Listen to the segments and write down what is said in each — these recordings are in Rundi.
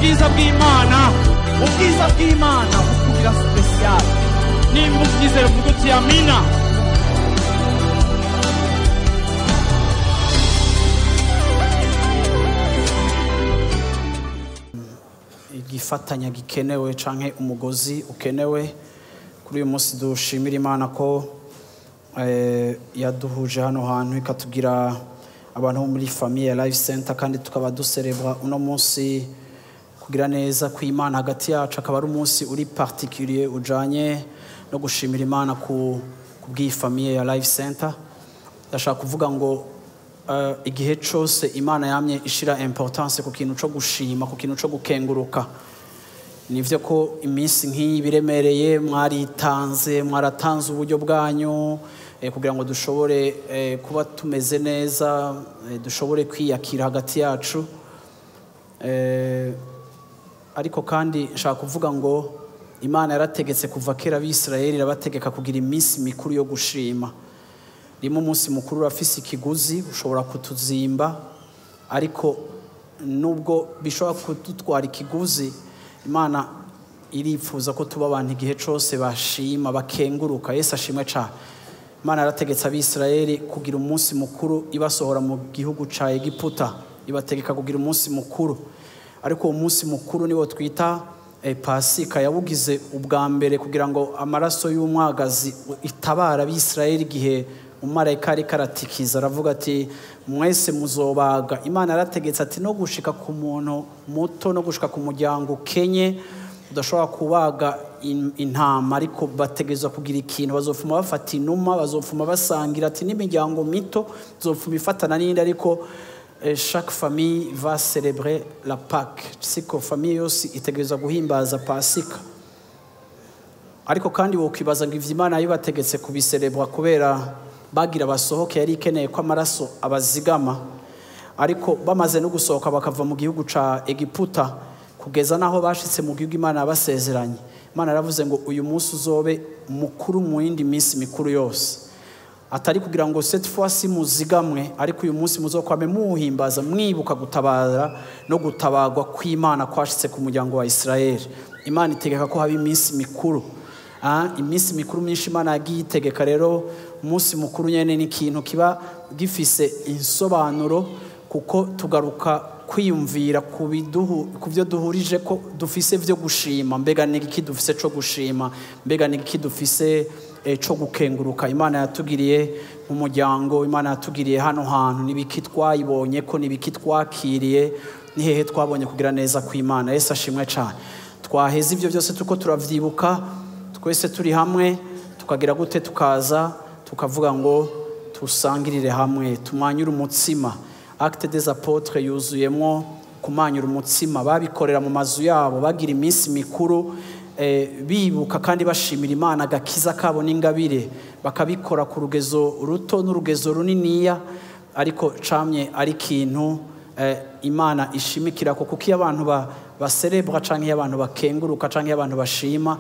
Ubwiza bw'Imana, ubwiza bw'Imana bukugira special. Nimba ubyizera uvuga uti amina. Igifatanya gikenewe canke umugozi ukenewe kuri uyu munsi, dushimira Imana ko yaduhuje hano hantu ikatugira abantu bo muri famille ya Life Center, kandi tukaba duserebra uno munsi kugira neza kw'Imana hagati yacu. Akaba ari umunsi uri particulier ujanye no gushimira Imana ku bw'iyi famille ya Life Center. Ndashaka kuvuga ngo igihe cose Imana yamye ishira importance ku kintu co gushima, ku kintu co gukenguruka. Nivyo ko iminsi nk'iyi biremereye, mwaritanze, mwaratanze uburyo bwanyu kugira ngo dushobore kuba tumeze neza, dushobore kwiyakira hagati yacu. Ariko kandi nshaka kuvuga ngo Imana yarategetse kuva kera Abisirayeli, irabategeka kugira iminsi mikuru yo gushima. Rimwe umunsi mukuru urafise ikiguzi, ushobora kutuzimba, ariko nubwo bishobora kudutwara ikiguzi, Imana irifuza ko tuba abantu igihe cose bashima, bakenguruka. Yesu ashimwe cane. Imana yarategetse Abisirayeli kugira umunsi mukuru ibasohora mu gihugu ca Egiputa, ibategeka kugira umunsi mukuru. Ariko uwo munsi mukuru niwo twita Pasika. Yawugize ubwa mbere kugira ngo amaraso y'umwagazi itabara Abisirayeli igihe umumarayika ariko aratikiza, aravuga ati mwese muzobaga. Imana yarategetse ati no gushika ku muntu muto, no gushika ku muryango ukenye udashobora kubaga intama, ariko bategerezwa kugira ikintu. Bazofuma bafata inuma, bazofuma basangira, ati n'imiryango mito izofuma ifatana n'indi, ariko chaque famille va célébrer la Pâque. Siko famille yose itegerezwa guhimbaza Pasika. Ariko kandi wokwibaza ngo ivyo Imana yabibategetse kubiserebra kubera bagira basohoke, yari ikeneye ko amaraso abazigama. Ariko bamaze no gusohoka bakava mu gihugu ca Egiputa kugeza naho bashitse mu gihugu Imana yabasezeranye, Imana yaravuze ngo uyu munsi uzobe mukuru mu yindi minsi mikuru yose, atari kugira ngo cette fois-ci muzigamwe, ariko uyu munsi muzokwame muhimbaza, mwibuka gutabara no gutabagwa kw'Imana kwashitse ku muryango wa Israeli. Imana itegeka ko haba iminsi mikuru. Iminsi mikuru myinshi Imana yagiye itegeka. Rero umunsi mukuru nyene ni ikintu kiba gifise insobanuro, kuko tugaruka kwiyumvira ku byo duhurije ko dufise vyo gushima. Mbega ni iki dufise co gushima? Mbega ni iki dufise co gukenguruka Imana yatugiriye nk'umuryango, Imana yatugiriye hano hantu? Nibiki twayibonye ko, nibiki twakiriye, ni hehe twabonye kugira neza kw'Imana? Yesu ashimwe cane. Twaheze ivyo byose tuko turavyibuka twese turi hamwe, tukagira gute? Tukaza tukavuga ngo tusangirire hamwe, tumanyure umutsima. Acte des Apôtres yuzuyemwo kumanyura umutsima. Babikorera mu mazu yabo, bagira iminsi mikuru bibuka kandi bashimira Imana agakiza kabo n'ingabire, bakabikora ku rugezo ruto n'urugezo runiniya, ariko camye ari ikintu Imana ishimikira ko, kuko iyo abantu baserebra canke iyo abantu bakenguruka canke iyo abantu bashima,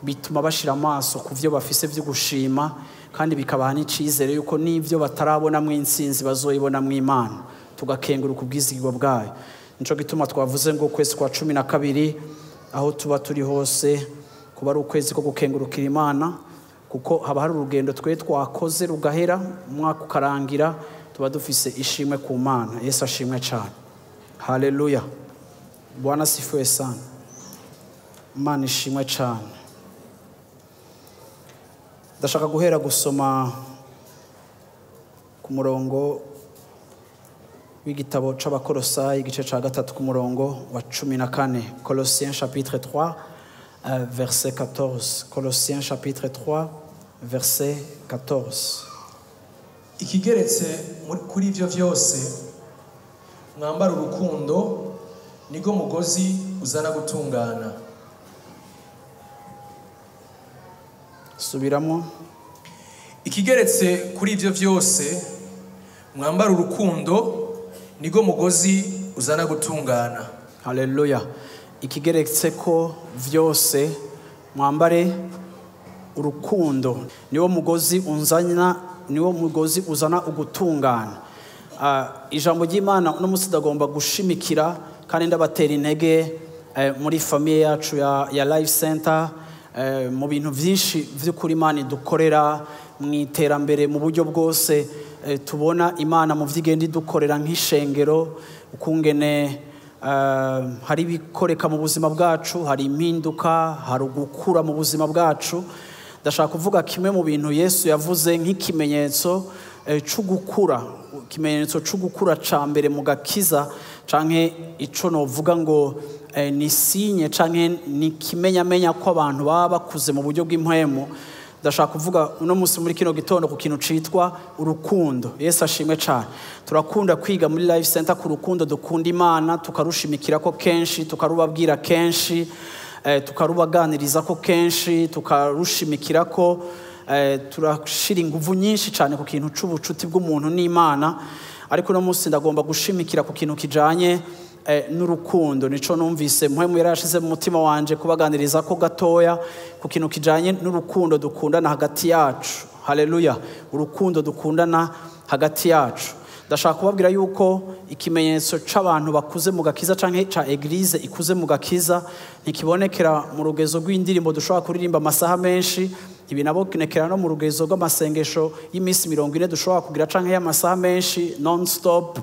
bituma bashira amaso ku vyo bafise vyo gushima, kandi bikabaha n'icizere yuko n'ivyo batarabona mu intsinzi bazoyibona mu Imana. Tugakenguruka ubwizigirwa bwayo. Nico gituma twavuze ngo ukwezi kwa 12 aho tuba turi hose kuba ari ukwezi ko gukengurukira Imana, kuko haba hari urugendo twe twakoze rugahera, umwaka ukarangira, tuba dufise ishimwe ku Mana. Yesu ashimwe cyane. Haleluya. Bwana sifiwe sana. Imana ishimwe cyane. Ndashaka guhera gusoma ku murongo w'igitabo c'Abakolosayi, igice ca 3 ku murongo wa 14. Colossiens chapitre 3 verset 14. Colossiens chapitre 3 verset 14. Ikigeretse kuri ivyo vyose, mwambara urukundo, nigo mugozi uzana gutungana. Subiramo. Ikigeretse kuri ivyo vyose, mwambara urukundo, nigo mugozi uzana gutungana. Haleluya. Ikigeretse ko vyose mwambare urukundo, niwo mugozi unzana, niwo mugozi uzana ugutungana. Ijambo ry'Imana uno munsi ndagomba gushimikira kandi ndabatera intege muri famille yacu ya Life Center, mu bintu byinshi by'ukuri Imana idukorera mu iterambere mu buryo bwose. Tubona Imana mu vy'igenda idukorera nk'ishengero, ukungene hari ibikoreka mu buzima bwacu, hari impinduka, hari ugukura mu buzima bwacu. Ndashaka kuvuga kimwe mu bintu Yesu yavuze nk'ikimenyetso c'ugukura, ikimenyetso c'ugukura ca mbere mu gakiza, canke ico novuga ngo ni sinye canke ni kimenyamenya ko abantu baba bakuze mu buryo bw'impwemu. Ndashaka kuvuga uno munsi muri kino gitondo ku kintu citwa urukundo. Yesu ashimwe cyane. Turakunda kwiga muri Life Center ku rukundo dukunda Imana, tukarushimikira ko kenshi, tukarubabwira kenshi, tukarubaganiriza ko kenshi, tukarushimikira ko, turashira inguvu nyinshi cyane ku kintu c'ubucuti bw'umuntu n'Imana. Ariko uno munsi ndagomba gushimikira ku kintu kijanye n'urukundo. Nico numvise mpwemu yarashize mu mutima wanje kubaganiriza ko gatoya ku kintu kijanye n'urukundo dukundana hagati yacu. Haleluya, urukundo dukundana hagati yacu. Ndashaka kubabwira yuko ikimenyetso c'abantu bakuze mu gakiza canke ca eglise ikuze mu gakiza ntikibonekera mu rugezo rw'indirimbo dushobora kuririmba amasaha menshi, ntibinabonekera no mu rugezo rw'amasengesho y'iminsi 40 dushobora kugira canke y'amasaha menshi non stop,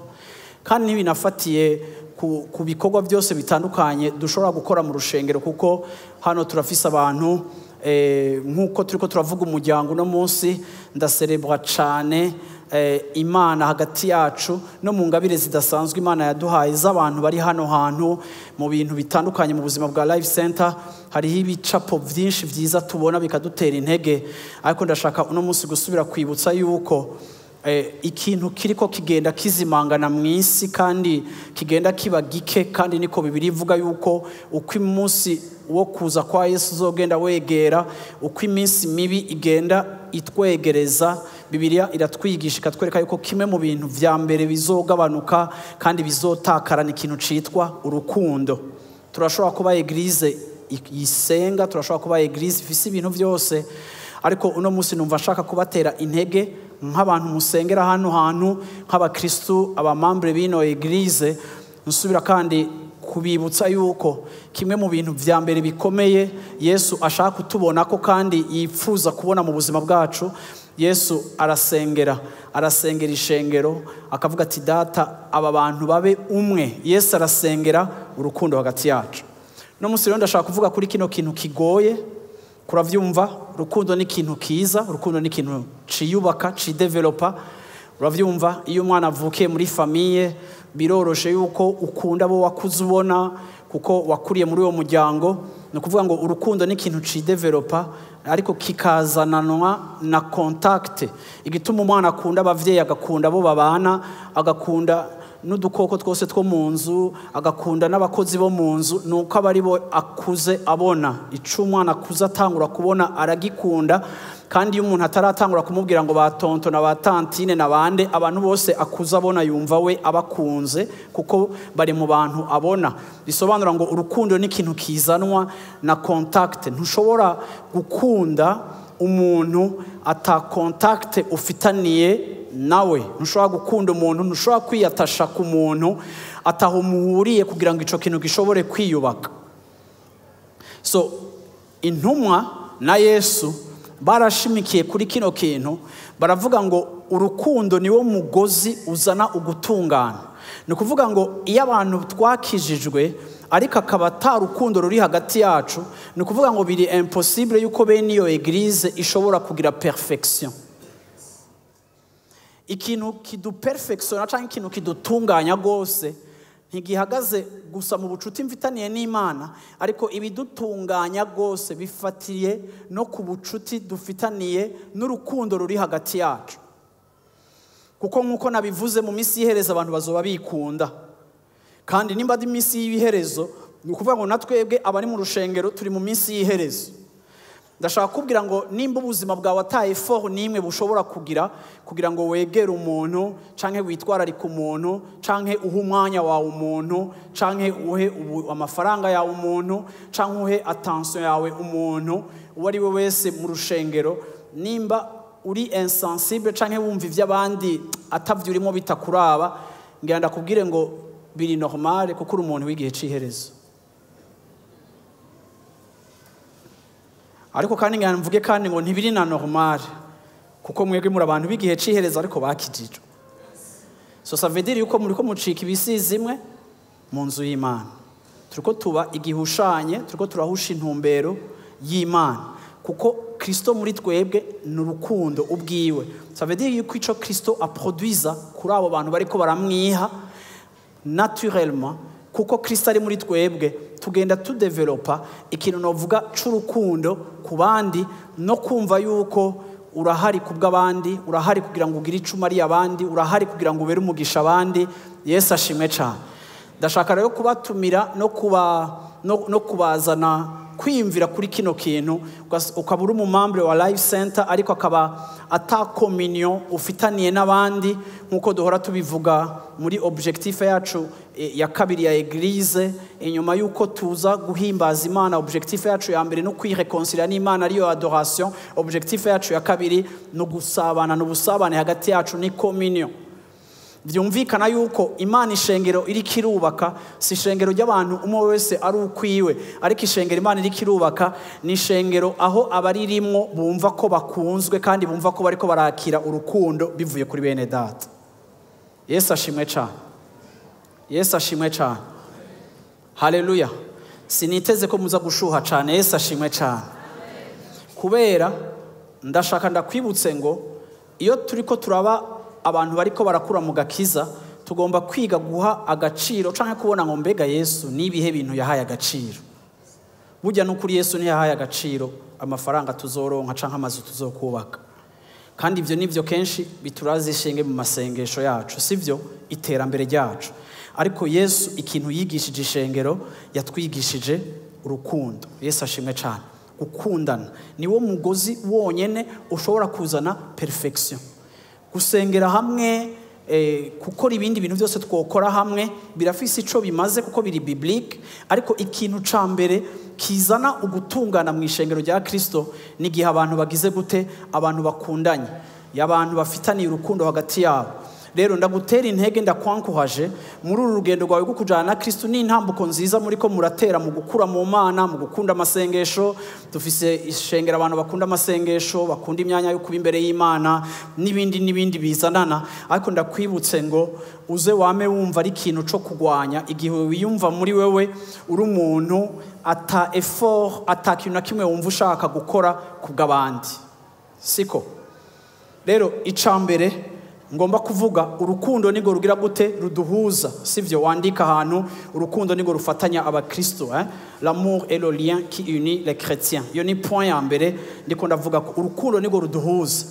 kandi ntibinafatiye ku bikorwa byose bitandukanye dushobora gukora mu rushengero, kuko hano turafise abantu nk'uko turiko turavuga umuryango uno munsi. Ndaserebra cane Imana hagati yacu no mu ngabire zidasanzwe Imana yaduhaye z'abantu bari hano hantu mu bintu bitandukanye mu buzima bwa Life Center. Hariho ibicapo byinshi vyiza tubona bikadutera intege, ariko ndashaka uno munsi gusubira kwibutsa yuko ikintu kiriko kigenda kizimangana mw'isi kandi kigenda kiba gike, kandi niko Bibiliya ivuga yuko uko umunsi wo kuza kwa Yesu uzogenda wegera, uko iminsi mibi igenda itwegereza, Bibiliya iratwigisha ikatwereka yuko kimwe mu bintu vya mbere bizogabanuka kandi bizotakara ni ikintu citwa urukundo. Turashobora kuba eglise isenga, turashobora kuba eglise ifise ibintu vyose, ariko uno munsi numva nshaka kubatera intege nk'abantu musengera hano hantu, nk'abakristu, abamambre b'ino eglise. Nsubira kandi kubibutsa yuko kimwe mu bintu vya mbere bikomeye Yesu ashaka kutubona ko kandi yipfuza kubona mu buzima bwacu, Yesu arasengera ishengero akavuga ati data aba bantu babe umwe. Yesu arasengera urukundo hagati yacu. No munsi rero ndashaka kuvuga kuri kino kintu kigoye kuravyumva. Urukundo ni ikintu kiza, urukundo ni ikintu ciyubaka, cidevelopa. Uravyumva, iyo umwana avukiye muri famille biroroshe yuko ukunda abo wakuze ubona kuko wakuriye muri uwo muryango. Ni ukuvuga ngo urukundo ni ikintu cidevelopa ariko kikazananwa na contact. Igituma umwana akunda abavyeyi, agakunda abo babana, agakunda n'udukoko twose two mu nzu, agakunda n'abakozi bo mu nzu, nuko abari bo akuze abona. Ico umwana akuze atangura kubona aragikunda, kandi iyo umuntu ataratangura kumubwira ngo ba tonto na ba tantine na bande, abantu bose akuze abona yumva we abakunze kuko bari mu bantu abona. Bisobanura ngo urukundo ni ikintu kizanwa na contact. Ntushobora gukunda umuntu ata contact ufitaniye nawe, ntushobora gukunda umuntu, ntushobora kwiyatasha ku muntu ataho muhuriye kugira ngo ico kintu gishobore kwiyubaka. So intumwa na Yesu barashimikiye kuri kino kintu, baravuga ngo urukundo niwo mugozi uzana ugutungana. Ni ukuvuga ngo iyo abantu twakijijwe ariko akaba ata rukundo ruri hagati yacu, ni ukuvuga ngo biri impossible yuko bene iyo eglise ishobora kugira perfection. Ikintu kiduperfectiona canke ikintu kidutunganya gose ntigihagaze gusa mu bucuti mfitaniye n'Imana, ariko ibidutunganya gose bifatiye no ku bucuti dufitaniye n'urukundo ruri hagati yacu. Kuko nkuko nabivuze mu minsi y'iherezo abantu bazoba bikunda, kandi nimba ari minsi y'ibiherezo ni ukuvuga ngo natwebwe abari mu rushengero turi mu minsi y'iherezo. Ndashaka kubwira ngo nimba ubuzima bwawe ata effort nimwe bushobora kugira kugira ngo wegere umuntu canke witwararike umuntu canke uhe umwanya wawe umuntu canke uhe amafaranga yawe umuntu canke uhe attention yawe umuntu uwo ari we wese mu rushengero, nimba uri insensible canke wumva ivy'abandi atavyo urimo bitakuraba, ngira ndakubwire ngo biri normal kuko uri umuntu w'igihe c'iherezo. Ariko kandi ngira mvuge kandi ngo ntibiri na normal, kuko mwebwe muri abantu b'igihe cihereza ariko bakijijwe. So ça veut dire yuko muriko mucika ibisizi imwe mu nzu y'Imana. Turiko tuba igihushanye, turiko turahusha intumbero y'Imana, kuko Kristo muri twebwe ni urukundo ubwiwe. Ça veut dire yuko ico Kristo aproduiza kuri abo bantu bariko baramwiha naturellement, kuko Kristo ari muri twebwe, tugenda tudevelopa ikintu novuga c'urukundo ku bandi, no kumva yuko urahari kubw'abandi, urahari kugira ngo ugire icuma ari abandi, urahari kugira ngo ubere umugisha abandi. Yesu ashimwe cyane. Ndashaka rero kubatumira no kubazana kwiyumvira kuri kino kintu. Ukaba uri umumembre wa Life Center ariko akaba ata communion ufitaniye n'abandi, nk'uko duhora tubivuga muri objectif yacu ya kabiri ya Eglise, inyuma y'uko tuza guhimbaza Imana. Objectif yacu ya mbere no kwireconcilier n'Imana, ariyo adoration. Objectif yacu ya kabiri no gusabana, n'ubusabane hagati yacu ni communion. Byumvikana yuko Imana ishengero iri kirubaka si ishengero ry'abantu umwe wese ari ukwiwe, ariko ishengero Imana iri kirubaka ni ishengero aho abaririmwo bumva ko bakunzwe kandi bumva ko bariko barakira urukundo bivuye kuri bene data. Yesu ashimwe cyane. Yesu ashimwe cyane. Haleluya. Siniteze ko muza gushuha cyane. Yesu ashimwe cyane. Kubera ndashaka ndakwibutse ngo iyo turiko turaba abantu bariko barakura mu gakiza, tugomba kwiga guha agaciro canke kubona ngo mbega Yesu nibihe bintu yahaye agaciro. Burya n'ukuri Yesu ntiyahaye agaciro amafaranga tuzoronka canke amazu tuzokubaka. Kandi ivyo nivyo kenshi bituraza ishinge mu masengesho yacu, sivyo iterambere ryacu. Ariko Yesu ikintu yigishije ishengero, yatwigishije urukundo. Yesu ashimwe cyane. Gukundana niwo mugozi wonyene ushobora kuzana perfection. Gusengera hamwe, gukora ibindi bintu byose twokora hamwe birafise ico bimaze kuko biri biblique, ariko ikintu ca mbere kizana ugutungana mu ishengero rya Kristo ni gihe abantu bagize gute, abantu bakundanye, abantu bafitaniye urukundo hagati yabo. Rero ndagutera intege, ndakwankuhaje muri uru rugendo rwawe rwo kujana na Kristo. Ni intambuko nziza muri ko muratera mu gukura mu Mana, mu gukunda amasengesho. Dufise ishengero abantu bakunda amasengesho, bakunda imyanya yo kuba imbere y'Imana n'ibindi n'ibindi bizanana. Ariko ndakwibutse ngo uze wame wumva ari ikintu co kugwanya igihe wiyumva muri wewe uri umuntu ata effort, ata kintu na kimwe wumva ushaka gukora kubw'abandi, siko? Rero icambere ngomba kuvuga, urukundo nigo rugira gute, ruduhuza, sivyo? Wandika ahantu, urukundo nigo rufatanya abakristo, L'amour est le lien qui unit les chrétiens. Iyo ni point ya mbere ndiko ndavuga ko urukundo nigo ruduhuza.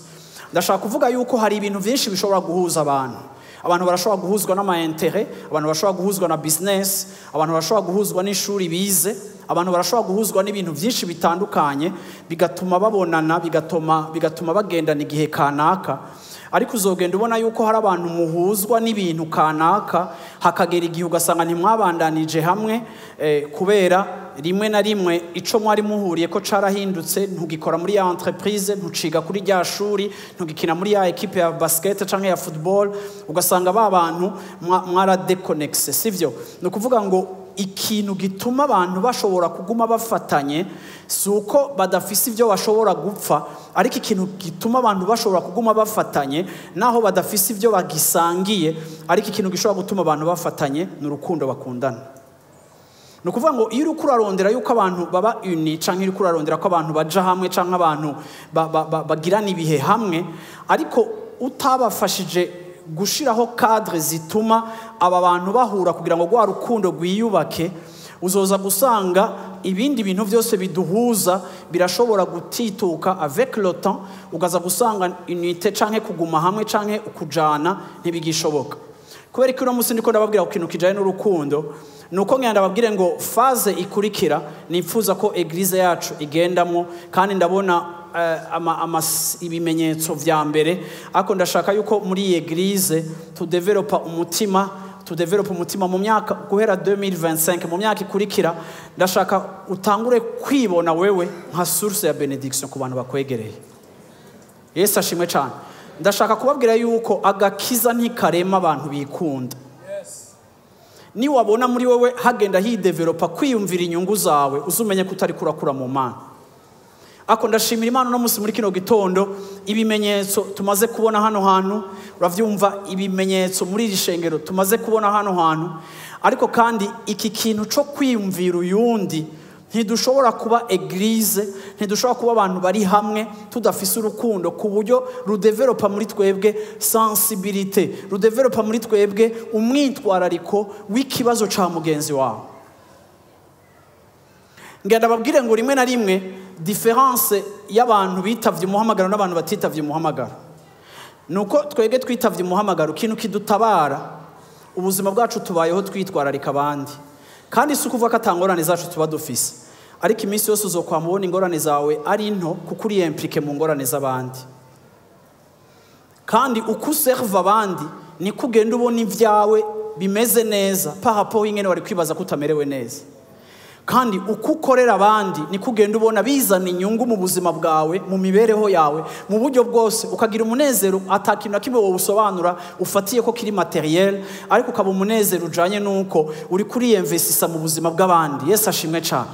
Ndashaka kuvuga yuko hari ibintu byinshi bishobora guhuza abantu. Abantu barashobora guhuzwa n'ama intérêt, abantu barashobora guhuzwa na business, abantu barashobora guhuzwa n'ishuri bize, abantu barashobora guhuzwa n'ibintu byinshi bitandukanye, bigatuma babonana, bigatuma bagendana igihe kanaka. Ariko uzogenda ubona yuko hari abantu muhuzwa n'ibintu kanaka, hakagera igihe ugasanga ntimwabandanije hamwe, kubera rimwe na rimwe ico mwari muhuriye ko carahindutse. Ntugikora muri ya entreprise, ntuciga kuri rya shuri, ntugikina muri ya equipe ya basket canke ya football, ugasanga ba bantu mwaradéconnecté, sivyo? Ni ukuvuga ngo ikintu gituma abantu bashobora kuguma bafatanye si uko badafise ibyo bashobora gupfa, ariko ikintu gituma abantu bashobora kuguma bafatanye naho badafise ibyo bagisangiye, ariko ikintu gishobora gutuma abantu bafatanye ni urukundo bakundana. Ni ukuvuga ngo iyo uriko urarondera yuko abantu baba uni, canke uriko urarondera ko abantu baja hamwe, canke abantu bagirana ibihe hamwe, ariko utabafashije gushiraho cadre zituma aba bantu bahura kugira ngo rwa rukundo rwiyubake, uzoza gusanga ibindi bintu byose biduhuza birashobora gutituka avec le temps, ugaza gusanga unité canke kuguma hamwe canke ukujana ntibigishoboka. Kubera ko uno musi ndiko ndababwira ku kintu kijanye n'urukundo, nuko ngenda ndababwire ngo phase ikurikira nifuza ko eglise yacu igendamwo, kandi ndabona ibimenyetso vya mbere, ariko ndashaka yuko muri iyi eglise tudevelopa umutima, tudevelopa umutima mu myaka guhera 2025, mu myaka ikurikira ndashaka utangure kwibona wewe nka source ya benediction ku bantu bakwegereye. Yesu ashimwe cyane. Ndashaka kubabwira yuko agakiza ntikarema abantu bikunda. Ni wabona muri wewe hagenda hidevelopa kwiyumvira inyungu zawe, uzumenye ko utari kurakura mu Mana. Ako ndashimira Imana no munsi muri kino gitondo ibimenyetso tumaze kubona hano hantu, uravyumva, ibimenyetso muri iri shengero tumaze kubona hano hantu. Ariko kandi iki kintu co kwiyumvira uyundi, ntidushobora kuba église, ntidushobora kuba abantu bari hamwe tudafise urukundo ku buryo rudevelopa muri twebwe sensibilité, rudevelopa muri twebwe umwitwarariko w'ikibazo ca mugenzi wawe. Ngenda babwire ngo rimwe na rimwe différence y'abantu bitavye umuhamagaro n'abantu batitavye umuhamagaro nuko twebwe twitavye umuhamagaro, ikintu kidutabara ubuzima bwacu tubayeho twitwararika abandi. Kandi si ukuvuga ko atangorane zacu tuba dufise, ariko iminsi yose uzokwama ubona ingorane zawe ari nto kuko uri impliqué mu ngorane z'abandi. Kandi uko userva abandi niko ugenda ubona ibyawe bimeze neza par rapport y'ingene wari kwibaza ko utamerewe neza. Kandi uko ukorera abandi niko ugenda ubona bizana inyungu mu buzima bwawe, mu mibereho yawe, mu buryo bwose, ukagira umunezero atakintu na kimwe wowe usobanura ufatiye ko kiri matériel, ariko ukaba umunezero ujanye n'uko uri kuriyemvesisa mu buzima bw'abandi. Yesu ashimwe cyane.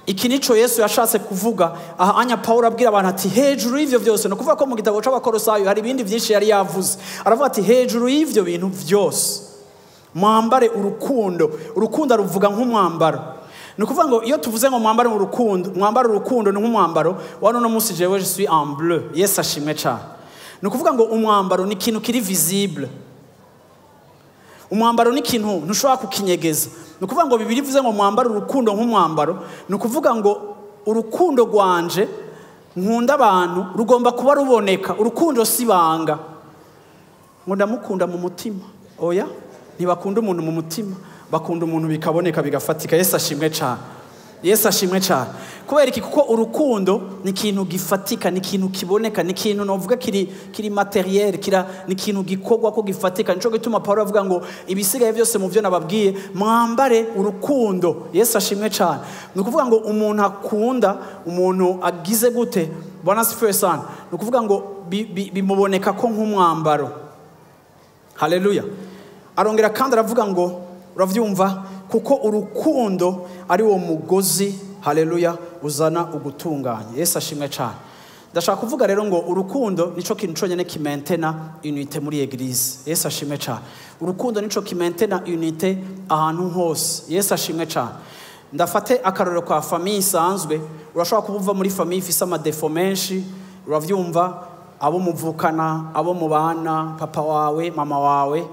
Iki nico Yesu yashatse kuvuga aha anya Paulo abwira abantu ati hejuru y'ivyo byose. No kuvuga ko mu gitabo c'Abakolosayo hari ibindi byinshi yari yavuze, aravuga ati hejuru y'ivyo bintu byose mwambare urukundo. Urukundo ruvuga nk'umwambaro. Ni ukuvuga ngo iyo tuvuze ngo mwambare urukundo, mwambare urukundo ni nk'umwambaro wa none munsi. Jewe je suis en bleu. Yesu ashimwe cyane. Ni ukuvuga ngo umwambaro ni ikintu kiri visible, umwambaro ni ikintu ntushobora kukinyegeza. Ni ukuvuga ngo Bibiliya ivuze ngo mwambare urukundo nk'umwambaro, ni ukuvuga ngo urukundo rwanje nkunda abantu rugomba kuba ruboneka. Urukundo si banga ngo ndamukunda mu mutima. Oya, ntibakunda umuntu mu mutima, bakunda umuntu bikaboneka, bigafatika. Yesu ashimwe cyane. Yesu ashimwe cyane. Kubera iki? Kuko urukundo ni ikintu gifatika, ni ikintu kiboneka, ni ikintu novuga kiri matériel, ni ikintu gikorwa ko gifatika. Nico gituma Paulo avuga ngo ibisigaye byose mu byo nababwiye, mwambare urukundo. Yesu ashimwe cyane. Ni ukuvuga ngo umuntu akunda umuntu agize gute? Bwana asifiwe sana. Ni ukuvuga ngo bimuboneka ko nk'umwambaro. Haleluya. Arongera kandi aravuga ngo uravyumva, kuko urukundo ari wo mugozi, haleluya, uzana ugutunganya. Yesu ashimwe cyane. Ndashaka kuvuga rero ngo urukundo nico kintu conyene kimentena unité muri église. Yesu ashimwe cyane. Urukundo nico kimentena unité ahantu hose. Yesu ashimwe cyane. Ndafate akarorero kwa famille isanzwe. Urashobora kuba uva muri famille ifise ama défauts menshi, uravyumva, abo muvukana, abo mubana, papa wawe, mama wawe,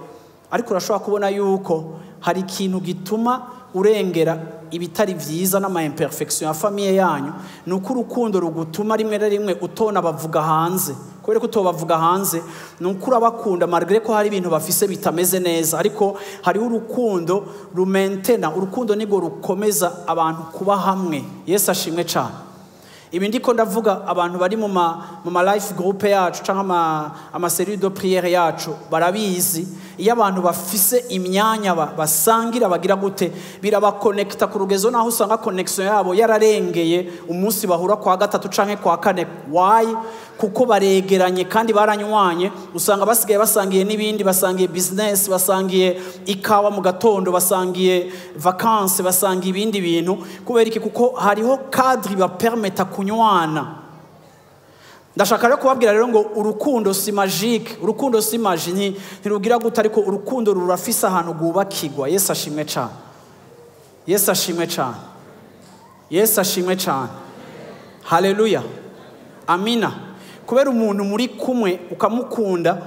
ariko urashobora kubona yuko hari ikintu gituma urengera ibitari vyiza n'ama imperfection ya famille yanyu. Ni uko urukundo rugutuma rimwe na rimwe utona bavuga hanze. Kubera ko utobavuga hanze, ni uko urabakunda malgré ko hari ibintu bafise bitameze neza. Ariko hariho urukundo rumentena, urukundo nirwo rukomeza abantu kuba hamwe. Yesu ashimwe cyane. Ibi ndiko ndavuga, abantu bari mu ma life group yacu canke ama cellule de prière yacu barabizi. Iyo abantu bafise imyanya basangira, bagira gute, birabakonekta ku rugezo naho usanga connexion yabo yararengeye umunsi bahura kwa gatatu canke kwa kane. Why? Kuko baregeranye kandi baranywanye. Usanga basigaye basangiye n'ibindi, basangiye business, basangiye ikawa mu gatondo, basangiye vacances, basangiye ibindi bintu. Kubera iki? Kuko hariho cadre bapermeta kunywana. Ndashaka rero kubabwira rero ngo urukundo si magique, urukundo si magie, ntirugira gute, ariko urukundo rurafise ahantu rwubakirwa. Yesu ashimwe cyane. Yesu ashimwe cyane. Yesu ashimwe cyane. Haleluya, amina. Kubera umuntu muri kumwe ukamukunda,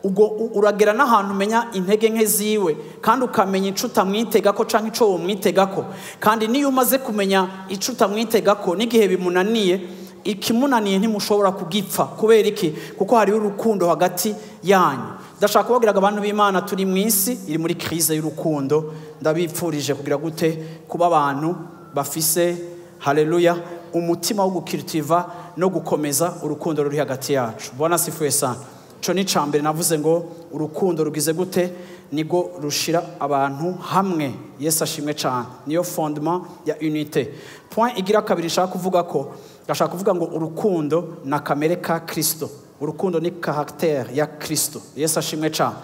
ubwo uragera n'ahantu umenya intege nke ziwe, kandi ukamenya ico utamwitegako canke ico womwitegako. Kandi niyo umaze kumenya ico utamwitegako, n'igihe bimunaniye, ikimunaniye ntimushobora kugipfa. Kubera iki? Kuko hariho urukundo hagati yanyu. Ndashaka kubabwira abantu b'Imana, turi mu isi iri muri crise y'urukundo. Ndabipfurije kugira gute? Kuba abantu bafise, haleluya, umutima wo gukiritiva no gukomeza urukundo ruri hagati yacu. Bwana asifiwe sana. Ico ni icambere. Navuze ngo urukundo rugize gute? Nigo rushira abantu hamwe. Yesu ashimwe cyane. Niyo fondement ya unité. Point igira kabiri nshaka kuvuga ko, ndashaka kuvuga ngo urukundo na kamere ka Kristo. Urukundo ni caractère ya Kristo. Yesu ashimwe cyane.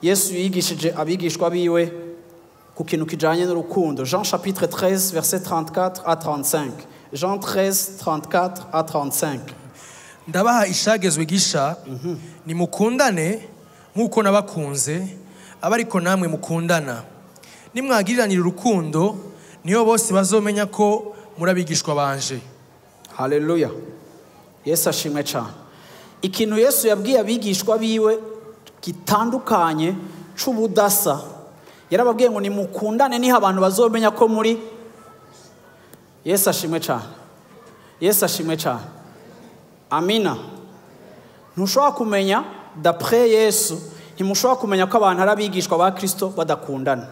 Yesu yigishije abigishwa biwe ku kintu kijanye n'urukundo. Jean chapitre 13 verset 34 à 35. Jean 13, 34 à 35. Ndabaha ishagezwe gisha, nimukundane nk'uko nabakunze, abe ariko namwe mukundana. Nimwagiriranira urukundo, niyo bose bazomenya ko muri abigishwa banje. Haleluya. Yesu ashimwe cyane. Ikintu Yesu yabwiye abigishwa biwe gitandukanye c'ubudasa, yarababwiye ngo nimukundane niho abantu bazomenya ko muri. Yesu ashimwe cyane. Yesu ashimwe cyane. Amina. Ntushobora kumenya, d'après Yesu, ntimushobora kumenya ko abantu ari abigishwa ba Kristo badakundana.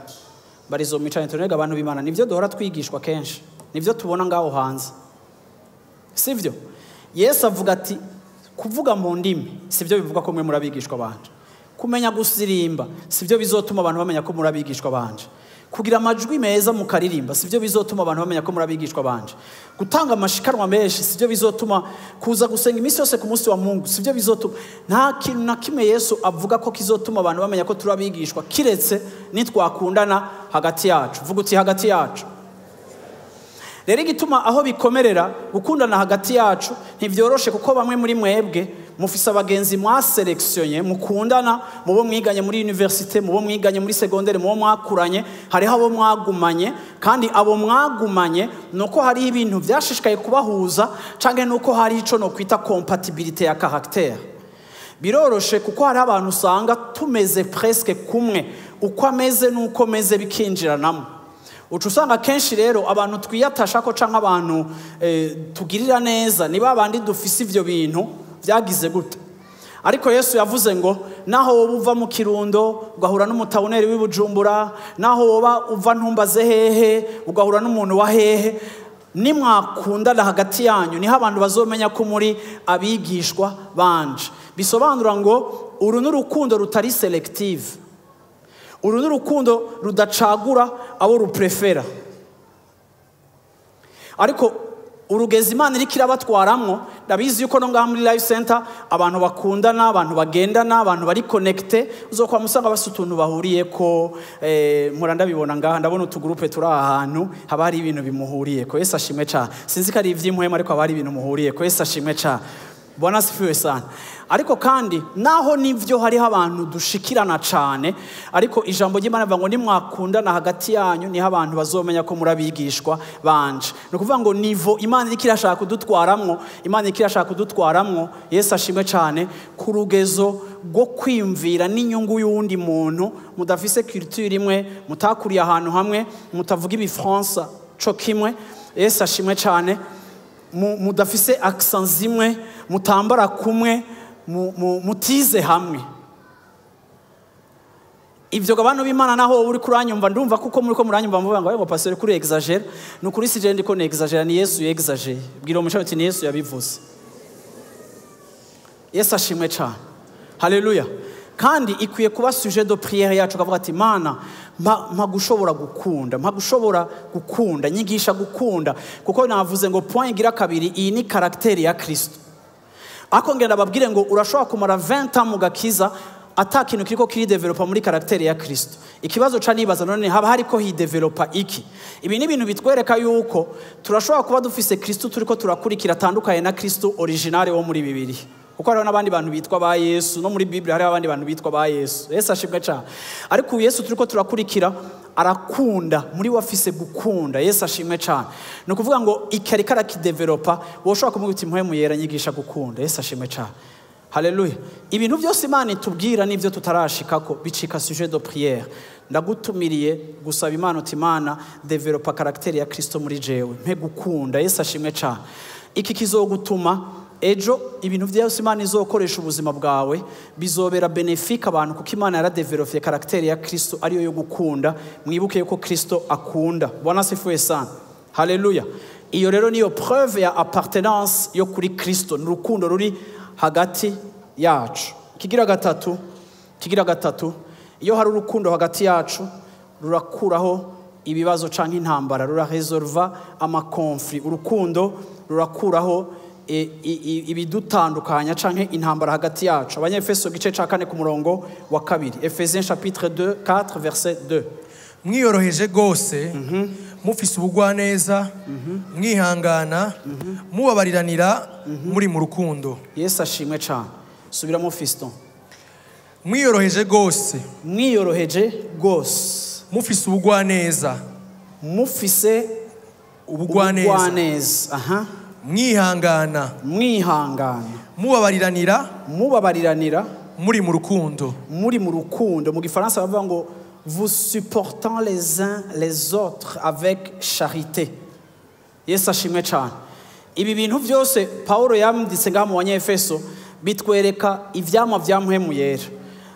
Barizo micanye tunega abantu b'Imana, nivyo duhora twigishwa kenshi, nivyo tubona ngaho hanze, sivyo? Yesu avuga ati kuvuga mu ndimi sivyo bivuga ko mwe muri abigishwa banje. Kumenya gusirimba sivyo bizotuma abantu bamenya ko muri abigishwa banje. Kugira amajwi meza mukaririmba sivyo bizotuma abantu bamenya ko muri abigishwa banje. Gutanga amashikanwa menshi sivyo bizotuma, kuza gusenga iminsi yose ku munsi wa Mungu sivyo bizotuma. Nta kintu na kimwe Yesu avuga ko kizotuma abantu bamenya ko turi abigishwa kiretse nitwakundana hagati yacu. Vuga uti hagati yacu. Rero igituma aho bikomerera gukundana hagati yacu ntivyoroshe, kuko bamwe muri mwebwe mufise abagenzi mwaselectionye mukundana, mubo mwiganye muri université, mubo mwiganye muri secondaire, mubo mwakuranye, hariho abo mwagumanye, kandi abo mwagumanye nuko hari ibintu vyashishikaye kubahuza, canke nuko hari ico no kwita compatibilité ya caractère. Biroroshe kuko hari abantu usanga tumeze presque kumwe, uko ameze nuko meze bikinjiranamo. Uca usanga kenshi rero abantu twiyatasha ko canke abantu tugirira neza niba abandi dufise ivyo bintu vyagize gute. Ariko Yesu yavuze ngo naho woba uva mu Kirundo ugahura n'umutawuneri w'iBujumbura, naho woba uva ntumbaze hehe ugahura n'umuntu wa hehe, nimwakundana hagati yanyu niho abantu bazomenya ko muri abigishwa banje. Bisobanura ngo uru n'urukundo rutari selective, uru n'urukundo rudacagura abo ruprefera. Ariko urugezi Imana iriko irabatwaramwo, ndabizi yuko no ngaha muri Life Center abantu bakundana, abantu bagendana, abantu bari connecté, uzokwa musanga bafise utuntu bahuriyeko. Mpora ndabibona ngaha, ndabona utugroupe turi ahantu haba hari ibintu bimuhuriyeko. Yesu ashimwe cane. Sinzi ko ari ivy'impwemu, ariko haba hari ibintu muhuriyeko. Yesu ashimwe cane. Bwana asifiwe sana. Ariko kandi naho nivyo hariho abantu dushikirana cane, ariko ijambo ry'Imana rivuga ngo nimwakundana hagati yanyu niho abantu bazomenya ko muri abigishwa banje. Ni ukuvuga ngo nivo Imana iriko irashaka kudutwaramwo, Imana iriko irashaka kudutwaramwo, Yesu ashimwe cane, ku rugezo rwo kwiyumvira n'inyungu y'uwundi muntu mudafise culture imwe, mutakuriye ahantu hamwe, mutavuga ibifransa co kimwe, Yesu ashimwe cane, mudafise accent zimwe, mutambara kumwe, mutize hamwe. Ivyo abantu b'Imana naho uri kuranyumva, ndumva kuko muri ko muranyumva mvuga ngo pasteur kuri exagère. Nukuri si je ndiko exagère, ni Yesu exagère. Bwira umushaka uti ni Yesu yabivuze. Yesu ashimwe cyane. Haleluya. Kandi ikwiye kuba sujet de prière yacu, kavuga ati Mana mpa gushobora gukunda, mpa gushobora gukunda, nyigisha gukunda. Kuko navuze ngo point igira kabiri, iyi ni caractère ya Kristo. Ako ngenda babwire ngo urashobora kumara 20 ans mu gakiza ata kintu kiriko kiri developa muri caractère ya Kristo. Ikibazo ca nibaza none haba hariko hi developa iki? Ibi ni ibintu bitwereka yuko turashobora kuba dufise Kristo turiko turakurikira atandukanye na Kristo originale wo muri Bibiliya. Kuko hariho n'abandi bantu bitwa ba Yesu, no muri Bible hariho abandi bantu bitwa ba Yesu. Yesu ashimwe cyane. Ariko Yesu turiko turakurikira arakunda, muri we afise gukunda. Yesu ashimwe cyane. Ni ukuvuga ngo ikari karakidevelopa, woshobora kumubwira uti mpwemu yera nyigisha gukunda. Yesu ashimwe cyane. Haleluya. Ibintu byose Imana itubwira n'ibyo tutarashikako bicika sujet de prière. Ndagutumiriye gusaba Imana uti Imana developa caractère ya Kristo muri jewe, mpe gukunda. Yesu ashimwe cyane. Iki kizogutuma ejo ibintu byose Imana izokoresha ubuzima bwawe bizobera bénéfique abantu, kuko Imana yaradevelopye caractère ya Kristo ariyo yo gukunda. Mwibuke yuko Kristo akunda. Bwana asifiwe sana. Haleluya. Iyo rero niyo preuve ya appartenance yo kuri Kristo, ni urukundo ruri hagati yacu. Kigira gatatu, iyo hari urukundo hagati yacu rurakuraho ibibazo canke intambara, ruraresolva ama conflit. Urukundo rurakuraho ibidutandukanya canke intambara hagati yacu. Abanyefeso gice ca 4 ku murongo wa 2. Ephésiens chapitre 2 4 verset 2. Mwiyoroheje gose, Mufise ubugwaneza, mwihangana, mubabariranira muri mu rukundo. Yesu ashimwe cyane. Subiramo, fiston. Mwiyoroheje rwose. Mwiyoroheje rwose. Mufise ubugwaneza. Mufise ubugwaneza. Ubugwaneza, aha. Mwihangana. Mwihangana. Mubabariranira. Mubabariranira. Muri mu rukundo. Muri mu rukundo. Mu gifaransa bavuga ngo vous supportant les uns les autres avec charité. Yesu ashimwe cyane. Ibi bintu byose Paulo yanditse ngaha mu Banyefeso bitwereka ivyamwa vya Mpwemu Yera.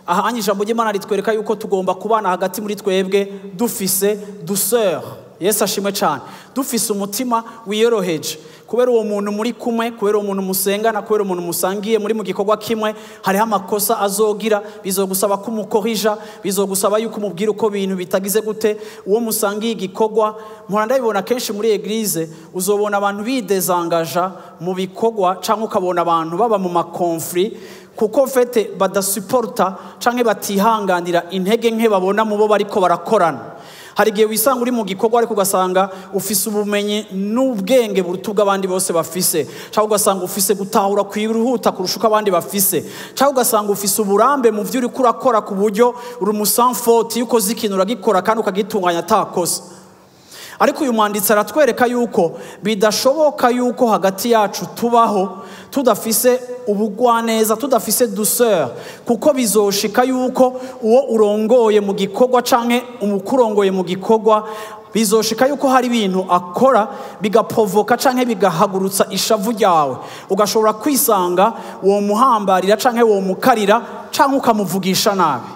Aha anye ijambo ry'Imana ritwereka yuko tugomba kubana hagati muri twebwe dufise douceur. Yesu ashimwe cyane. Dufise umutima wiyoroheje. Kubera uwo muntu muri kumwe, kubera uwo muntu musengana, kubera umuntu musangiye muri mu gikorwa kimwe, hariho amakosa azogira, bizogusaba kumukorija, bizogusaba yuko umubwira uko bintu bitagize gute. Uwo musangiye igikorwa, mpora ndabibona kenshi muri église, uzobona abantu bidezangaja mu bikorwa canke ukabona abantu baba mu ma conflits kuko fete badasuporta canke batihanganira intege nke babona mu bo bariko barakorana. Hari igihe wisanga uri mu gikorwa ariko ugasanga ufise ubumenyi n'ubwenge buruta ubw'abandi bose bafise, cyangwa ugasanga ufise gutahura kwihuta kurusha uko abandi bafise, cyangwa ugasanga ufise uburambe mu byo uriko urakora ku buryo uri umusanfoti, iyo ukoze ikintu uragikora kandi ukagitunganya atakosa. Ariko uyu mwanditsi aratwereka yuko bidashoboka yuko hagati yacu tubaho tudafise ubugwaneza, tudafise douceur, kuko bizoshika yuko uwo urongoye mu gikorwa canke umukurongoye mu gikorwa, bizoshika yuko hari ibintu akora bigaprovoka canke bigahagurutsa ishavu ryawe, ugashobora kwisanga uwo muhambarira canke uwo mukarira canke ukamuvugisha nabi.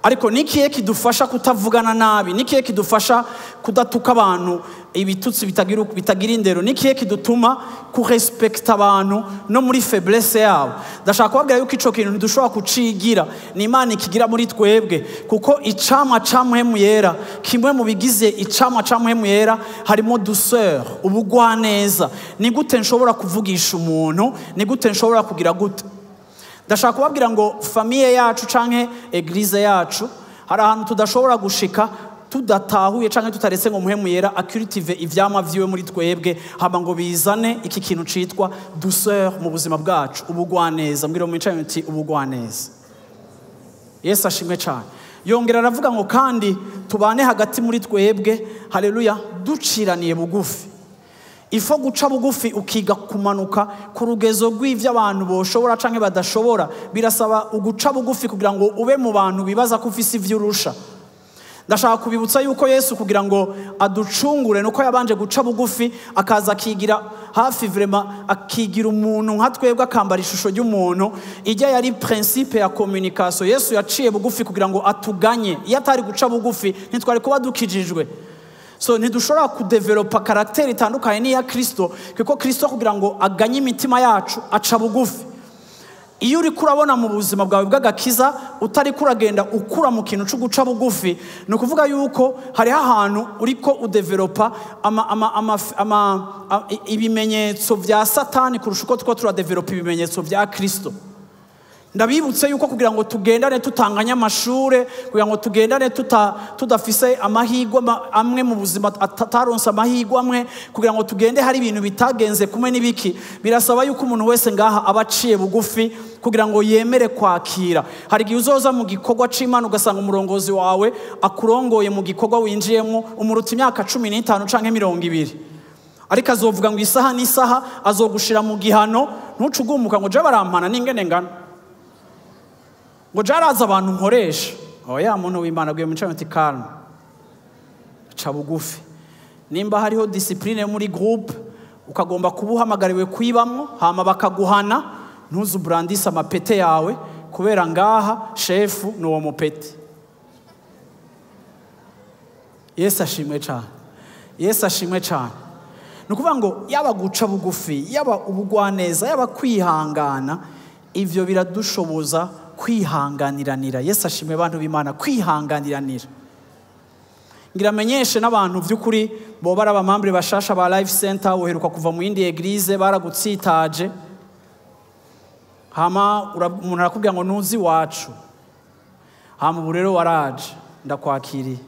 Ariko nikiye kidufasha kutavugana nabi? Nikiye kidufasha kudatuka abantu ibitutsi bitagira indero? Nikiye kidutuma kurespekta abantu no muri faiblesse yabo? Ndashaka kubabwira yuko ico kintu ntidushobora kucigira, ni Imana ikigira muri twebwe, kuko icamwa ca Mpwemu Yera, kimwe mu bigize icamwa ca Mpwemu Yera harimo douceur, ubugwaneza. Ni gute nshobora kuvugisha umuntu? Ni gute nshobora kugira gute? Ndashaka kubabwira ngo famille yacu canke église yacu hari ahantu tudashobora gushika tudatahuye canke tutaretse ngo Mpwemu Yera acultive ivyamwa vyiwe muri twebwe, hama ngo bizane iki kintu citwa douceur mu buzima bwacu, ubugwaneza. Mbwira mu mwicaye uti ubugwaneza. Yesu ashimwe cyane. Yongera aravuga ngo kandi tubane hagati muri twebwe, haleluya, duciraniye bugufi. Ifo guca bugufi ukiga kumanuka ku rugezo rw'ivyo abantu boshobora canke badashobora. Birasaba uguca bugufi kugira ngo ube mu bantu bibaza ko ufise ivyo urusha. Ndashaka kubibutsa yuko Yesu kugira ngo aducungure nuko yabanje guca bugufi, akaza akigira hafi vraiment, akigira umuntu nka twebwe, akambara ishusho ry'umuntu. Ijya yari principe ya communication. Yesu yaciye bugufi kugira ngo atuganye. Iyo atari guca bugufi ntitwari kuba dukijijwe. So ntidushobora kudevelopa caractère itandukanye n'iya Kristo, kuko Kristo kugira ngo aganye imitima yacu aca bugufi. Iyo uriko urabona mu buzima bwawe bw'agakiza utariko uragenda ukura mu kintu cyo guca bugufi, ni ukuvuga yuko hariho ahantu uriko udevelopa ibimenyetso vya Satani kurusha uko two turadevelopa ibimenyetso vya Kristo. Ndabibutse yuko kugira ngo tugendane tutanganya amashure, kugira ngo tugendane tudafise amahirwe amwe mu buzima, ataronse amahirwe amwe, kugira ngo tugende hari ibintu bitagenze kumwe n'ibiki, birasaba yuko umuntu wese ngaha aba aciye bugufi kugira ngo yemere kwakira. Hari igihe uzoza mu gikorwa c'Imana ugasanga umurongozi wawe akurongoye mu gikorwa winjiyemo umuruta imyaka 15 canke 20, ariko azovuga ngo isaha n'isaha azogushira mu gihano, ntucugumuka ngo je barampana n'ingene ngana, ngo jaraza abantu nkoresha. Oya, muntu w'Imana aguye mu ncamake ati calme, ca bugufi. Nimba hariho discipline muri groupe ukagomba kuba uhamagariwe kwibamwo, hama bakaguhana, ntuzubrandise amapete yawe kubera ngaha shefu ni uwo mupete. Yesu ashimwe cyane. Yesu ashimwe cyane. Ni ukuvuga ngo yaba guca bugufi, yaba ubugwaneza, yaba kwihangana, ivyo biradushoboza kwihanganiranira. Yesu ashimwe bantu b'Imana, kwihanganiranira. Ngira menyeshe n'abantu vy'ukuri bo bari abamambre bashasha ba Life Center, uheruka kuva mu yindi église baragutsitaje, hama umuntu arakubwira ngo nuzi wacu, hama ubu rero waraje, ndakwakiriye.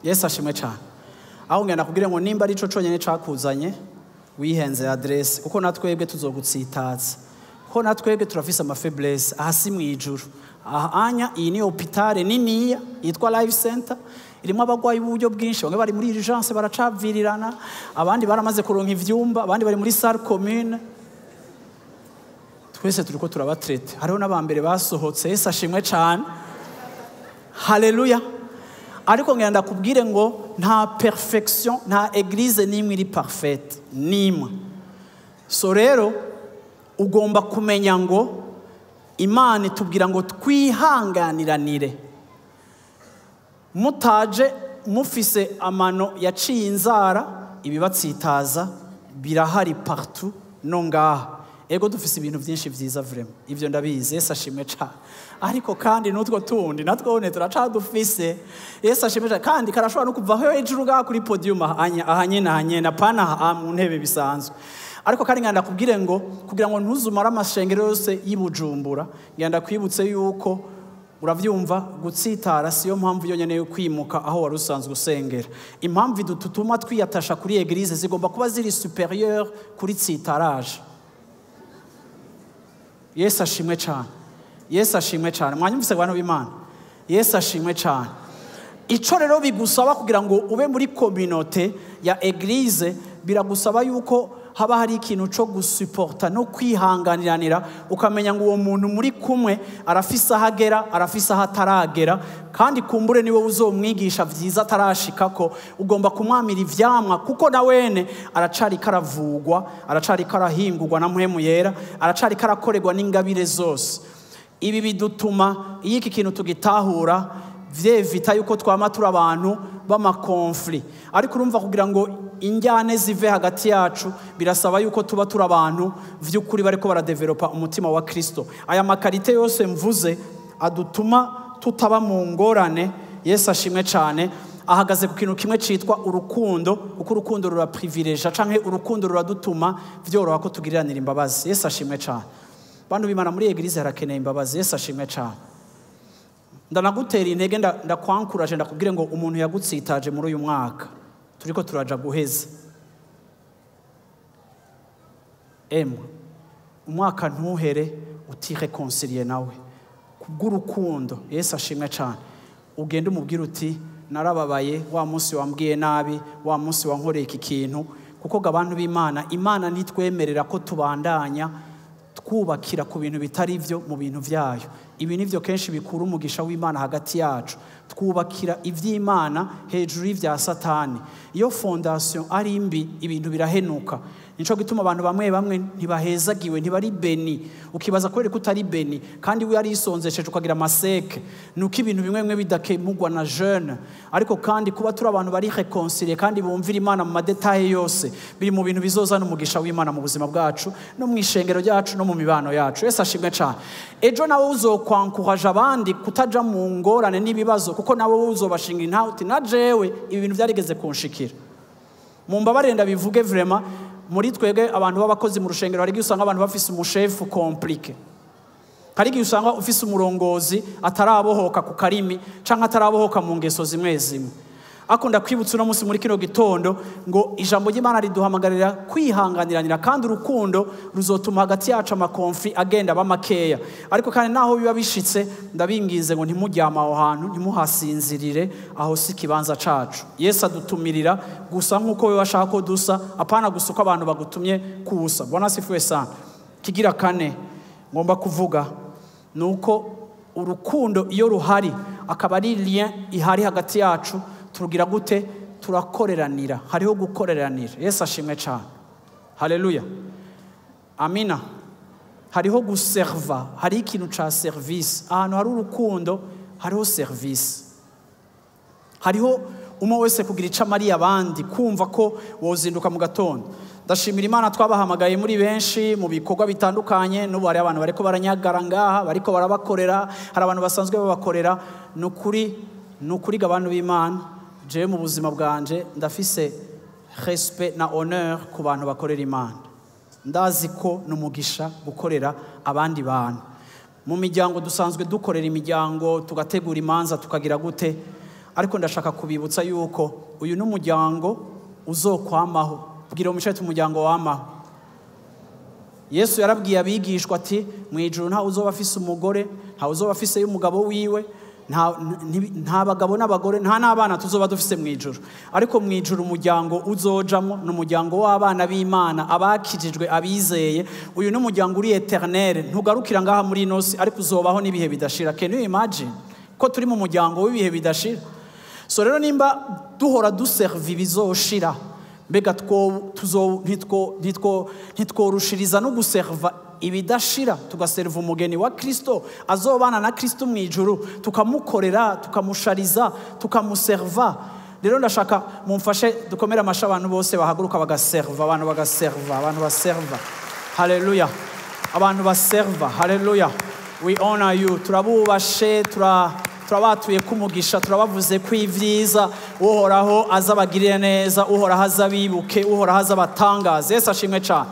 Yesu ashimwe cyane. Aho ngenda kugira ngo nimba ari ico conyene cakuzanye, wihenze adresse, kuko natwebwe tuzogutsitaza, kuko natwebwe turafise ama faiblesse. Aha si mwijuru, aha anya iyi ni hôpital niniya yitwa Life Center, irimo abagwayi b'uburyo bwinshi. Bamwe bari muri urgence baracavirirana, abandi baramaze kuronka ivyumba, abandi bari muri salle commune. Twese turiko turabatraite, hariho n'abambere basohotse. Yesu ashimwe cyane, haleluya. Ariko ngenda ndakubwire ngo nta perfection, nta église n'imwe iri parfaite, n'imwe. So rero ugomba kumenya ngo Imana itubwira ngo twihanganiranire. Mutaje mufise amano yaciye inzara, ibibatsitaza birahari partout no ngaha. Ego dufise ibintu byinshi vyiza vraiment, ivyo ndabizi. Yesu ashimwe cyane. Ariko kandi n'utwo tundi natwo turacadufise. Yesu ashimwe cyane. Kandi karashobora no kuva hejuru ngaha kuri podium aha nyene, aha nyene, apana aha mu ntebe bisanzwe. Ariko kandi ngenda kubwire ngo kugira ngo ntuzumare amashengero yose y'Ibujumbura, ngenda kwibutse yuko uravyumva, gutsitara siyo mpamvu yonyene yo kwimuka aho wari usanzwe usengera. Impamvu idutuma twiyatasha kuri église zigomba kuba ziri supérieur kuri tsitarage. Yesu ashimwe cyane, Yesu ashimwe cyane. Mwanyumvise bantu b'Imana? Yesu ashimwe cyane. Ico rero bigusaba kugira ngo ube muri communauté ya église, biragusaba yuko haba hari ikintu co gusuporta no kwihanganiranira, ukamenya ngo uwo muntu muri kumwe arafise aho agera, arafise aho ataragera, kandi kumbure niwe uzomwigisha vyiza atarashikako. Ugomba kumwamira ivyamwa, kuko na wene aracari karavugwa, aracari karahingurwa na Mpwemu Yera, aracari karakorerwa n'ingabire zose. Ibi bidutuma iyo iki kintu tugitahura, vyevita yuko twama turi abantu b'ama conflits. Ariko urumva, kugira ngo injyane zive hagati yacu, birasaba yuko tuba turi abantu vy'ukuri bariko baradevelopa umutima wa Kristo. Aya ma qualités yose mvuze adutuma tutaba mu ngorane, Yesu ashimwe cyane, ahagaze ku kintu kimwe citwa urukundo, kuko urukundo ruraprivileja canke urukundo ruradutuma vyoroha ko tugiriranira imbabazi. Yesu ashimwe cyane. Bantu b'Imana, muri église harakeneye imbabazi. Yesu ashimwe cyane. Ndanagutera intege, ndakwankuraje, ndakubwire ngo umuntu yagutsitaje muri uyu mwaka turiko turaja guheza, emwe umwaka ntuhere utireconciliye nawe kubw'urukundo. Yesu ashimwe cyane. Ugende umubwire uti: "Narababaye wa munsi wambwiye nabi, wa munsi wankoreye iki kintu." Kuko ngo abantu b'Imana, Imana ntitwemerera ko tubandanya twubakira ku bintu bitari byo mu bintu byayo. Ibi nivyo kenshi bikura umugisha w'Imana hagati yacu. Twubakira ivy'Imana hejuru y'ivya Satani. Iyo fondation ari mbi, ibintu birahenuka. Nico gituma abantu bamwe bamwe ntibahezagiwe, ntibari bénis. Ukibaza kubera ko utari béni kandi we yarisonzesheje, ukagira amaseke, nuko ibintu bimwe bimwe bidakemurwa na jeûne. Ariko kandi kuba turi abantu bari réconciliés kandi bumvira Imana mu ma détails yose, biri mu bintu bizozana umugisha w'Imana mu buzima bwacu no mu ishengero ryacu no mu mibano yacu. Yesu ashimwe cyane. Ejo nawe uzokwankuraje abandi kutaja mu ngorane n'ibibazo, kuko nawe uzobashinga intahe uti: "Na jewe ibi bintu byarigeze kunshikira." Mumbabarire ndabivuge vraiment, muri twebwe abantu b'abakozi mu rushengero, hari igihe usanga abantu bafise umushefu compliqué, hari igihe usanga ufise umurongozi atarabohoka ku karimi canke atarabohoka mu ngeso zimwe zimwe. Ariko ndakwibutsa uno munsi muri kino gitondo ngo ijambo ry'Imana riduhamagarira kwihanganiranira, kandi urukundo ruzotuma hagati yacu ama conflits agenda aba makeya. Ariko kandi naho biba bishitse, ndabinginze ngo ntimuryame aho hantu, ntimuhasinzirire. Aho si ikibanza cacu. Yesu adutumirira gusa nk'uko we bashaka ko dusa, apana gusa uko abantu bagutumye kusa. Bwana asifiwe sana. Kigira kane ngomba kuvuga ni uko urukundo iyo ruhari, akaba ari lien ihari hagati yacu, turugira gute? Turakoreranira, hariho gukoreranira. Yesu ashimwe cyane, haleluya, amina. Hariho guserva, hariho ikintu ca service. Ahantu hari urukundo hariho service, hariho umwe wese kugira icyo amariye abandi, kumva ko wozinduka mu gatondo. Ndashimira Imana, twabahamagaye muri benshi mu bikorwa bitandukanye. N'ubu hari abantu bariko baranyagara ngaha, bariko barabakorera, hari abantu basanzwe babakorera. Ni ukuri, ni ukuri ga abantu b'Imana, jewe mu buzima bwanje ndafise respect na honneur ku bantu bakorera Imana. Ndazi ko ni umugisha gukorera abandi bantu. Mu miryango dusanzwe dukorera imiryango, tugategura imanza, tukagira gute. Ariko ndashaka kubibutsa yuko uyu n'umuryango uzokwamaho. Bwira umucete umuryango wamaho. Yesu yarabwiye abigishwa ati mu ijuru nta uzoba afise umugore, nta uzoba afise y'umugabo wiwe, nta bagabo n'abagore, nta n'abana tuzoba dufise mu ijuru. Ariko mu ijuru umuryango uzojamwo ni umuryango w'abana b'Imana, abakijijwe, abizeye. Uyu ni umuryango uri eternel, ntugarukira ngaha muri ino si, ariko uzobaho n'ibihe bidashira. Can you imagine ko turi mu muryango w'ibihe bidashira? So rero nimba duhora duserva ibizoshira, mbega ntitworushiriza no guserva ibidashira, tugaserva umugeni wa Kristo azobana na Kristo mu ijuru, tukamukorera, tukamushariza, tukamuserva. Rero ndashaka mumfashe dukomere amasha abantu bose bahaguruka bagaserva, abantu bagaserva, abantu baserva. Haleluya. Abantu baserva. Haleluya. We honor you. Turabubashe, turabatuye kumugisha, turabavuze ko ivyiza Uhoraho azabagirire neza, Uhoraho azabibuke, Uhoraho azabatangaze. Yesu ashimwe cyane.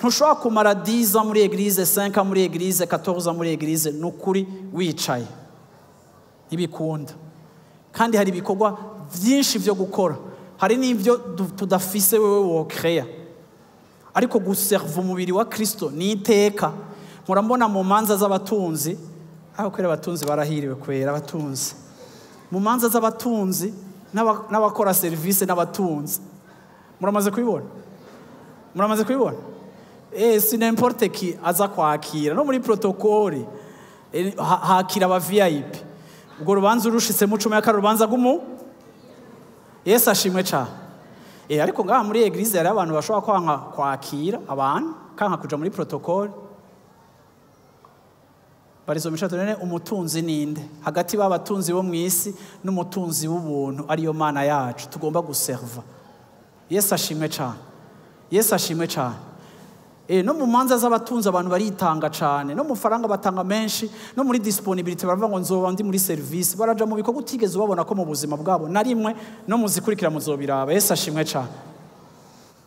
Ntushobora kumara 10 ans muri église, 5 ans muri église, 14 ans muri église, nukuri wicaye. Ntibikunda. Kandi hari ibikorwa byinshi byo gukora. Hari n'ibyo tudafise wewe wokreya. Ariko guserva umubiri wa Kristo ni iteka. Murambona mu manza z'abatunzi, aho kwera abatunzi barahiriwe kwera abatunzi. Mu manza z'abatunzi n'abakora service n'abatunzi. Muramaze kubibona? Muramaze kubibona? Si n'importe qui aza kwakira no muri protocole hakira aba VIP. Ubwo rubanza urushitse mu cumi ya rubanza gumu Yesu ashimwe cyane. Ariko ngaha muri église hari abantu bashobora kwanka kwakira abantu, kanka kuja muri protocole. Barizo mishato nene umutunzi ninde? Hagati b'abatunzi bo mwisi n'umutunzi w'ubuntu ariyo Mana yacu tugomba guserva. Yesu ashimwe cyane. Yesu ashimwe cyane. No mu manza z'abatunzi abantu baritanga cyane, no mu faranga batanga menshi, no muri disponibility baravuga ngo nzoba ndi muri service, baraja mu bikorwa utigeze ubabona ko mu buzima bwabo na rimwe, no muzikurikira muzobiraba. Yesu ashimwe cyane.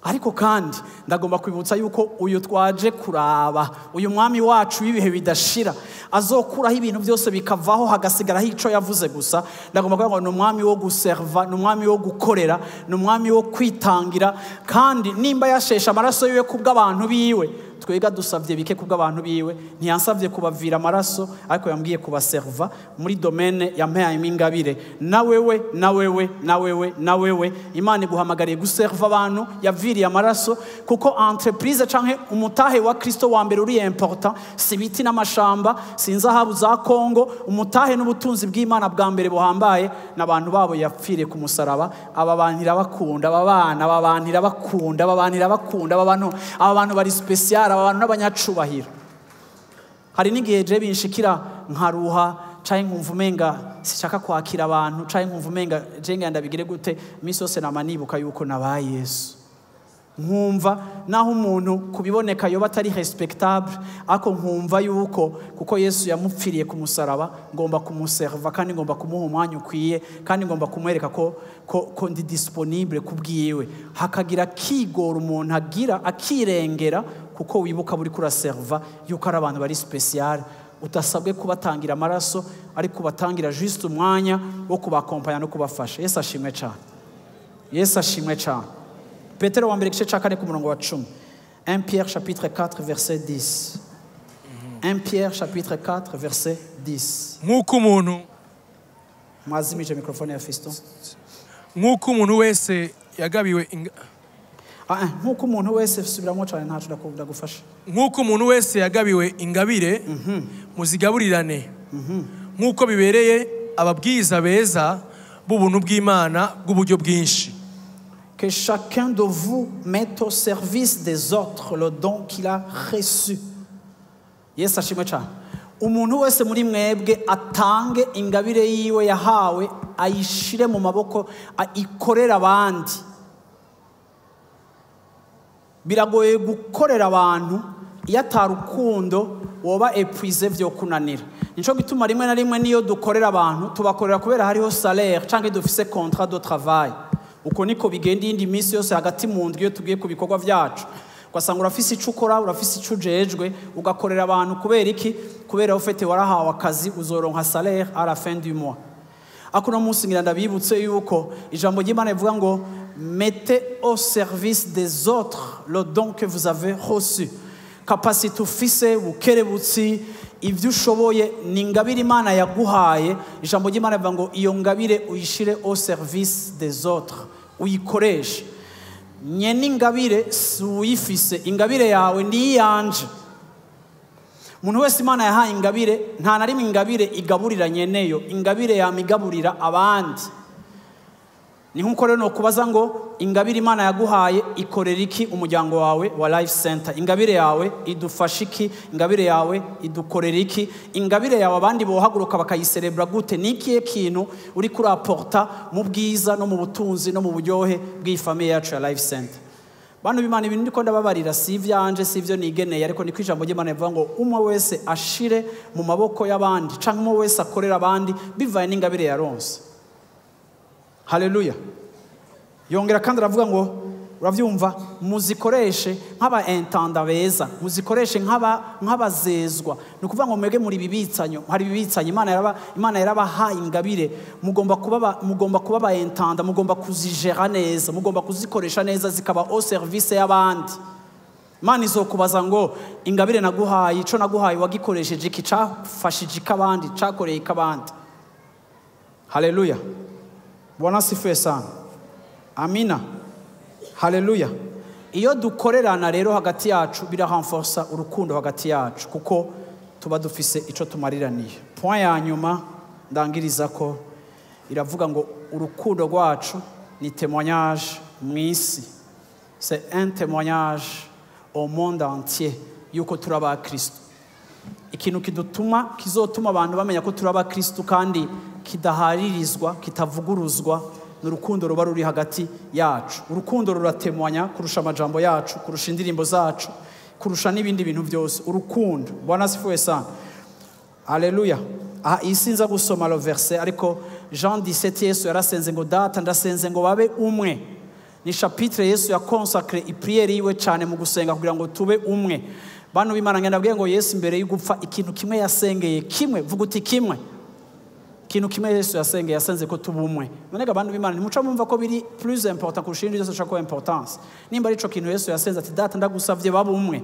Ariko kandi ndagomba kwibutsa yuko uyu twaje kuraba, uyu mwami wacu w'ibihe bidashira, azokuraho ibintu byose bikavaho hagasigaraho ico yavuze gusa. Ndagomba kuvuga ngo ni umwami wo guserva, ni umwami wo gukorera, ni umwami wo kwitangira. Kandi nimba yashesha amaraso yiwe kubw'abantu biwe, twega dusavye bike kubw'abantu biwe. Ntiyansavye kubavira amaraso, ariko yambwiye kubaserva muri domaine yampaye ingabire. Na wewe, na wewe, na wewe, na wewe, Imana iguhamagariye guserva abantu yaviriye amaraso, kuko entreprise canke umutahe wa Kristo wa mbere uri important, si biti n'amashamba, si inzahabu za Kongo. Umutahe n'ubutunzi bw'Imana bwa mbere buhambaye n'abantu babo yapfiriye ku musaraba. Aba bantu irabakunda, aba bana, aba bantu irabakunda, aba bantu irabakunda, aba bantu bari special, aba bantu n'abanyacubahiro. Hari n'igihe je binshikira nkaruha canke nkumva umenga sishaka kwakira abantu, canke nkumva umenga je ngenda bigire gute, imisi yose namanibuka yuko nabaye Yesu. Nkumva naho umuntu kubiboneka yoba atari respectable, ariko nkumva yuko kuko Yesu yamupfiriye ku musaraba, ngomba kumuserva kandi ngomba kumuha umwanya ukwiye, kandi ngomba kumwereka ko ndi disponible kubwiwe. Hakagira kigora umuntu agira akirengera, kuko wibuka buri kuraserva yuko ari abantu bari special, utasabwe kubatangira amaraso, ariko kubatangira juste umwanya wo kubakompanya no kubafasha. Yesu ashimwe cyane. Yesu ashimwe cyane. Petero wa mbere igice cya 4 ku murongo wa 10. 1 Pierre chapitre 4 verset 10. 1 Pierre chapitre 4 verset 10. Nk'uko umuntu mwazimije microphone ya Fiston. Nk'uko umuntu wese yagabiwe Nk'uko umuntu wese subiramo cyane ntacu ndagufasha. Nk'uko umuntu wese yagabiwe ingabire, muzigaburirane. Nk'uko bibereye ababwiza beza b'ubuntu bw'Imana bw'uburyo bwinshi. Que chacun de vous mette au service des autres le don qu'il a reçu. Yesu ashimwe cyane. Umuntu wese muri mwebwe atange ingabire yiwe yahawe, ayishire mu maboko, ikorere abandi. Biragoye gukorera abantu iyo atarukundo woba épuisé vyo kunanira. Nico gituma rimwe na rimwe niyo dukorera abantu tubakorera kubera hariho salaire canke dufise contrat de travail. Uko niko bigenda indi minsi yose hagati mu ndwi iyo tugiye ku bikorwa vyacu. Ugasanga urafise ico ukora, urafise ico ujejwe, ugakorera abantu kubera iki? Kubera ufite warahawe akazi, uzoronka salaire à la fin du mois. Ariko uno munsi ngira ndabibutse yuko ijambo ry'Imana rivuga ngo mettez au service des autres le don que vous avez reçu. Capacité ufise, ubukerebutsi, ibyo ushoboye ni ingabire Imana yaguhaye. Ijambo ry'Imana rivuga ngo iyo ngabire uyishire au service des autres, uyikoreshe. Nyene ingabire si uyifise, ingabire yawe ni iyanje. Umuntu wese Imana yahaye ingabire, nta na rimwe ingabire igaburira nyeneyo, ingabire yamigaburira abandi. Ni nkuko rero nokubaza ngo ingabire Imana yaguhaye ikorera iki umuryango wawe wa Life Center? Ingabire yawe idufasha iki? Ingabire yawe idukorera iki? Ingabire yawe abandi bohaguruka bakayiserebra gute? Ni ikihe kintu uri kuraporta mu bwiza no mu butunzi no mu buryohe bw'iyi famiye yacu ya Life Center? Bantu b'Imana, ibintu ndiko ndababarira si ivyanje, si ivyo nigeneye, ariko niko ijambo ry'Imana rivuga ngo umwe wese ashire mu maboko y'abandi canke umwe wese akorera abandi bivaye n'ingabire yaronse. Haleluya. Yongera kandi aravuga ngo uravyumva, muzikoreshe nk'aba intendant beza, muzikoreshe nk'abazezwa. Ni ukuvuga ngo mwebwe muri bibitsanyo, hari bibitsanyo Imana yarabahaye ingabire, mugomba kuba ba intendant, mugomba kuzigera neza, mugomba kuzikoresha neza zikaba au service y'abandi. Imana izokubaza ngo ingabire naguhaye, ico naguhaye wagikoresheje iki, cafashije ikabandi, cakoreye ikabandi. Haleluya. Bwana asifiwe sana. Amina. Haleluya. Iyo dukorerana rero hagati yacu birarenforsa urukundo hagati yacu, kuko tuba dufise ico tumariraniye. Point ya nyuma ndangiriza ko iravuga ngo urukundo rwacu ni témoignage mw'isi. C'est un témoignage au monde entier yuko turi aba Kristo. Ikintu kizotuma abantu bamenya ko turi aba Kristo kandi kidaharirizwa, kitavuguruzwa, ni urukundo ruba ruri hagati yacu. Urukundo ruratemwanya kurusha amajambo yacu, kurusha indirimbo zacu, kurusha n'ibindi bintu byose. Urukundo. Bwana asifiwe sana. Haleluya. Aha isi nza gusoma le verset, ariko Jean 17 Yesu yarasenze ngo data ndasenze ngo babe umwe. Ni chapitre Yesu yakonsacre ipriere yiwe cyane mu gusenga kugira ngo tube umwe. Bantu b'Imana, ngenda ndabwiye ngo Yesu imbere y'ugupfa ikintu kimwe yasengeye, kimwe, vuga uti kimwe. Ikintu kimwe Yesu yasengeye, yasenze ko tuba umwe. None abantu b'Imana ntimuca mumva ko biri plus important kurusha ibindi byose ushaka ko importance. Nimba ari ico kintu Yesu yasenze ati data ndagusavye babe umwe.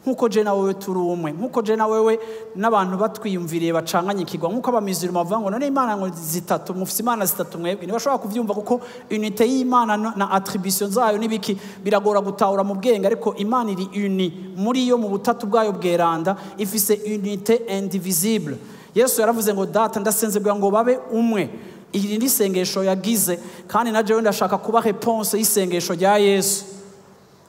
Nkuko je na wewe turi umwe, nkuko je na wewe n'abantu batwiyumviriye bacanganyikirwa, nkuko abamizirima bavuga ngo none Imana ngo zitatu, mufise Imana zitatu mwebwe, ntibashobora kuvyumva kuko unité y'Imana na attribution zayo nibiki biragora gutahura mu bwenge, ariko Imana iri uni muri yo mu butatu bwayo bweranda, ifise unité indivisible. Yesu yaravuze ngo data ndasenze kugira ngo babe umwe. Iri ni isengesho yagize, kandi na jewe ndashaka kuba réponse y'isengesho rya Yesu.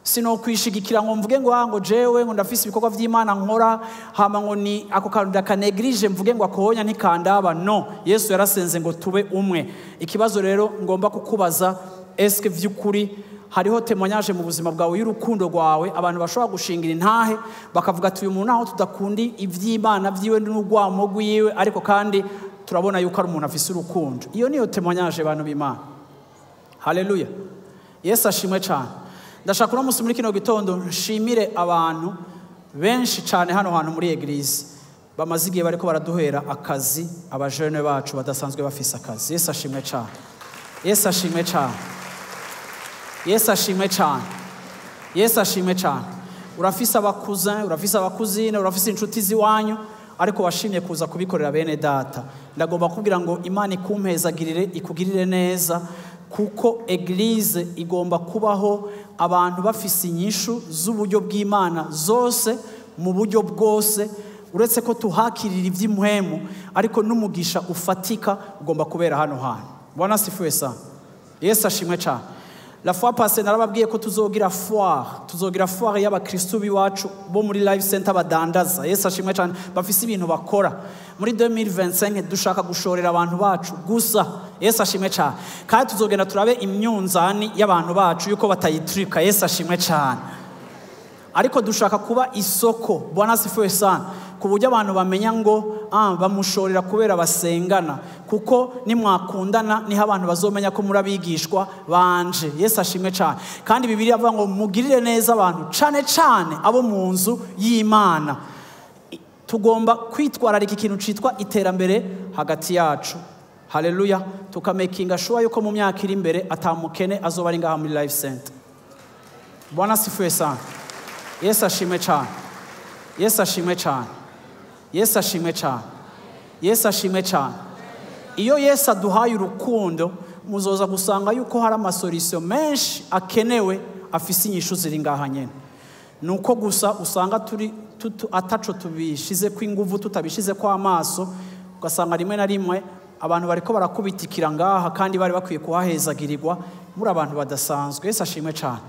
Sino kwishigikira ngo mvuge ngo ngo jewe ngo ndafise ibikorwa vy'Imana nkora, hama ngo ni ako kantu ndakaneglige mvuge ngo akohonya ntikandaba. No, Yesu yarasenze ngo tube umwe. Ikibazo rero ngomba kukubaza, eske vy'ukuri hariho témoignage mu buzima bwawe y'urukundo rwawe, abantu bashobora gushingira intahe bakavuga ati uyu muntu aho tudakundi ivy'Imana vyiwe n'urwamo rwiwe, ariko kandi turabona yuko ari umuntu afise urukundo. Iyo niyo témoignage bantu b'Imana. Haleluya. Yesu ashimwe cyane. Ndashaka uno munsi muri kino gitondo nshimire abantu benshi cyane hano hantu muri eglise bamaze igihe bariko baraduhera akazi, abajene bacu badasanzwe bafise akazi. Yesu ashimwe cyane. Yesu ashimwe cyane. Yesu ashimwe cyane. Yesu ashimwe cyane. Urafise abakuzin, urafise abakuzine, urafise inshuti ziwanyu, ariko washimye kuza kubikorera bene data. Ndagomba kubwira ngo Imana ikumpezagirire, ikugirire neza, kuko eglise igomba kubaho abantu bafise inyishu z'uburyo bw'Imana zose mu buryo bwose, uretse ko tuhakirira ivy'impwemu, ariko n'umugisha ufatika ugomba kubera hano hantu. Bwana asifiwe sana. Yesu ashimwe cyane. La fois passée narababwiye ko tuzogira foire, tuzogira foire y'abakristo biwacu bo muri Life Center badandaza. Yesu ashimwe cyane, bafise ibintu bakora. Muri 2025 dushaka gushorera abantu bacu gusa. Yesu ashimwe cyane. Kandi tuzogenda turabe imyunzani y'abantu bacu yuko batayitrika. Yesu ashimwe cyane. Ariko dushaka kuba isoko. Bwana asifiwe sana. Ku buryo abantu bamenya ngo bamushorera kubera basengana, kuko nimwakundana niho abantu bazomenya ko murabigishwa banje. Yesu ashimwe cyane. Kandi Bibiliya avuga ngo mugirire neza abantu cane cane abo mu nzu y'Imana. Tugomba kwitwararika ikintu citwa iterambere hagati yacu. Haleluya. Tukamakinga sure yuko mu myaka iri imbere atamukene azoba ari ngaha muri Life Center. Bwana asifiwe sana. Yesu ashimwe cyane. Yesu ashimwe cyane. Yesu ashimwe cyane. Yesu ashimwe cyane. Iyo Yesu aduhaye urukundo, muzoza gusanga yuko hari amasolution menshi akenewe afise inyishu ziri ngaha nyene. Nuko gusa usanga turi ataco tubishize ko inguvu, tutabishize ko amaso, ugasanga rimwe na rimwe abantu bariko barakubitikira ngaha kandi bari bakwiye kuhahezagirirwa. Muri abantu badasanzwe. Yesu ashimwe cyane.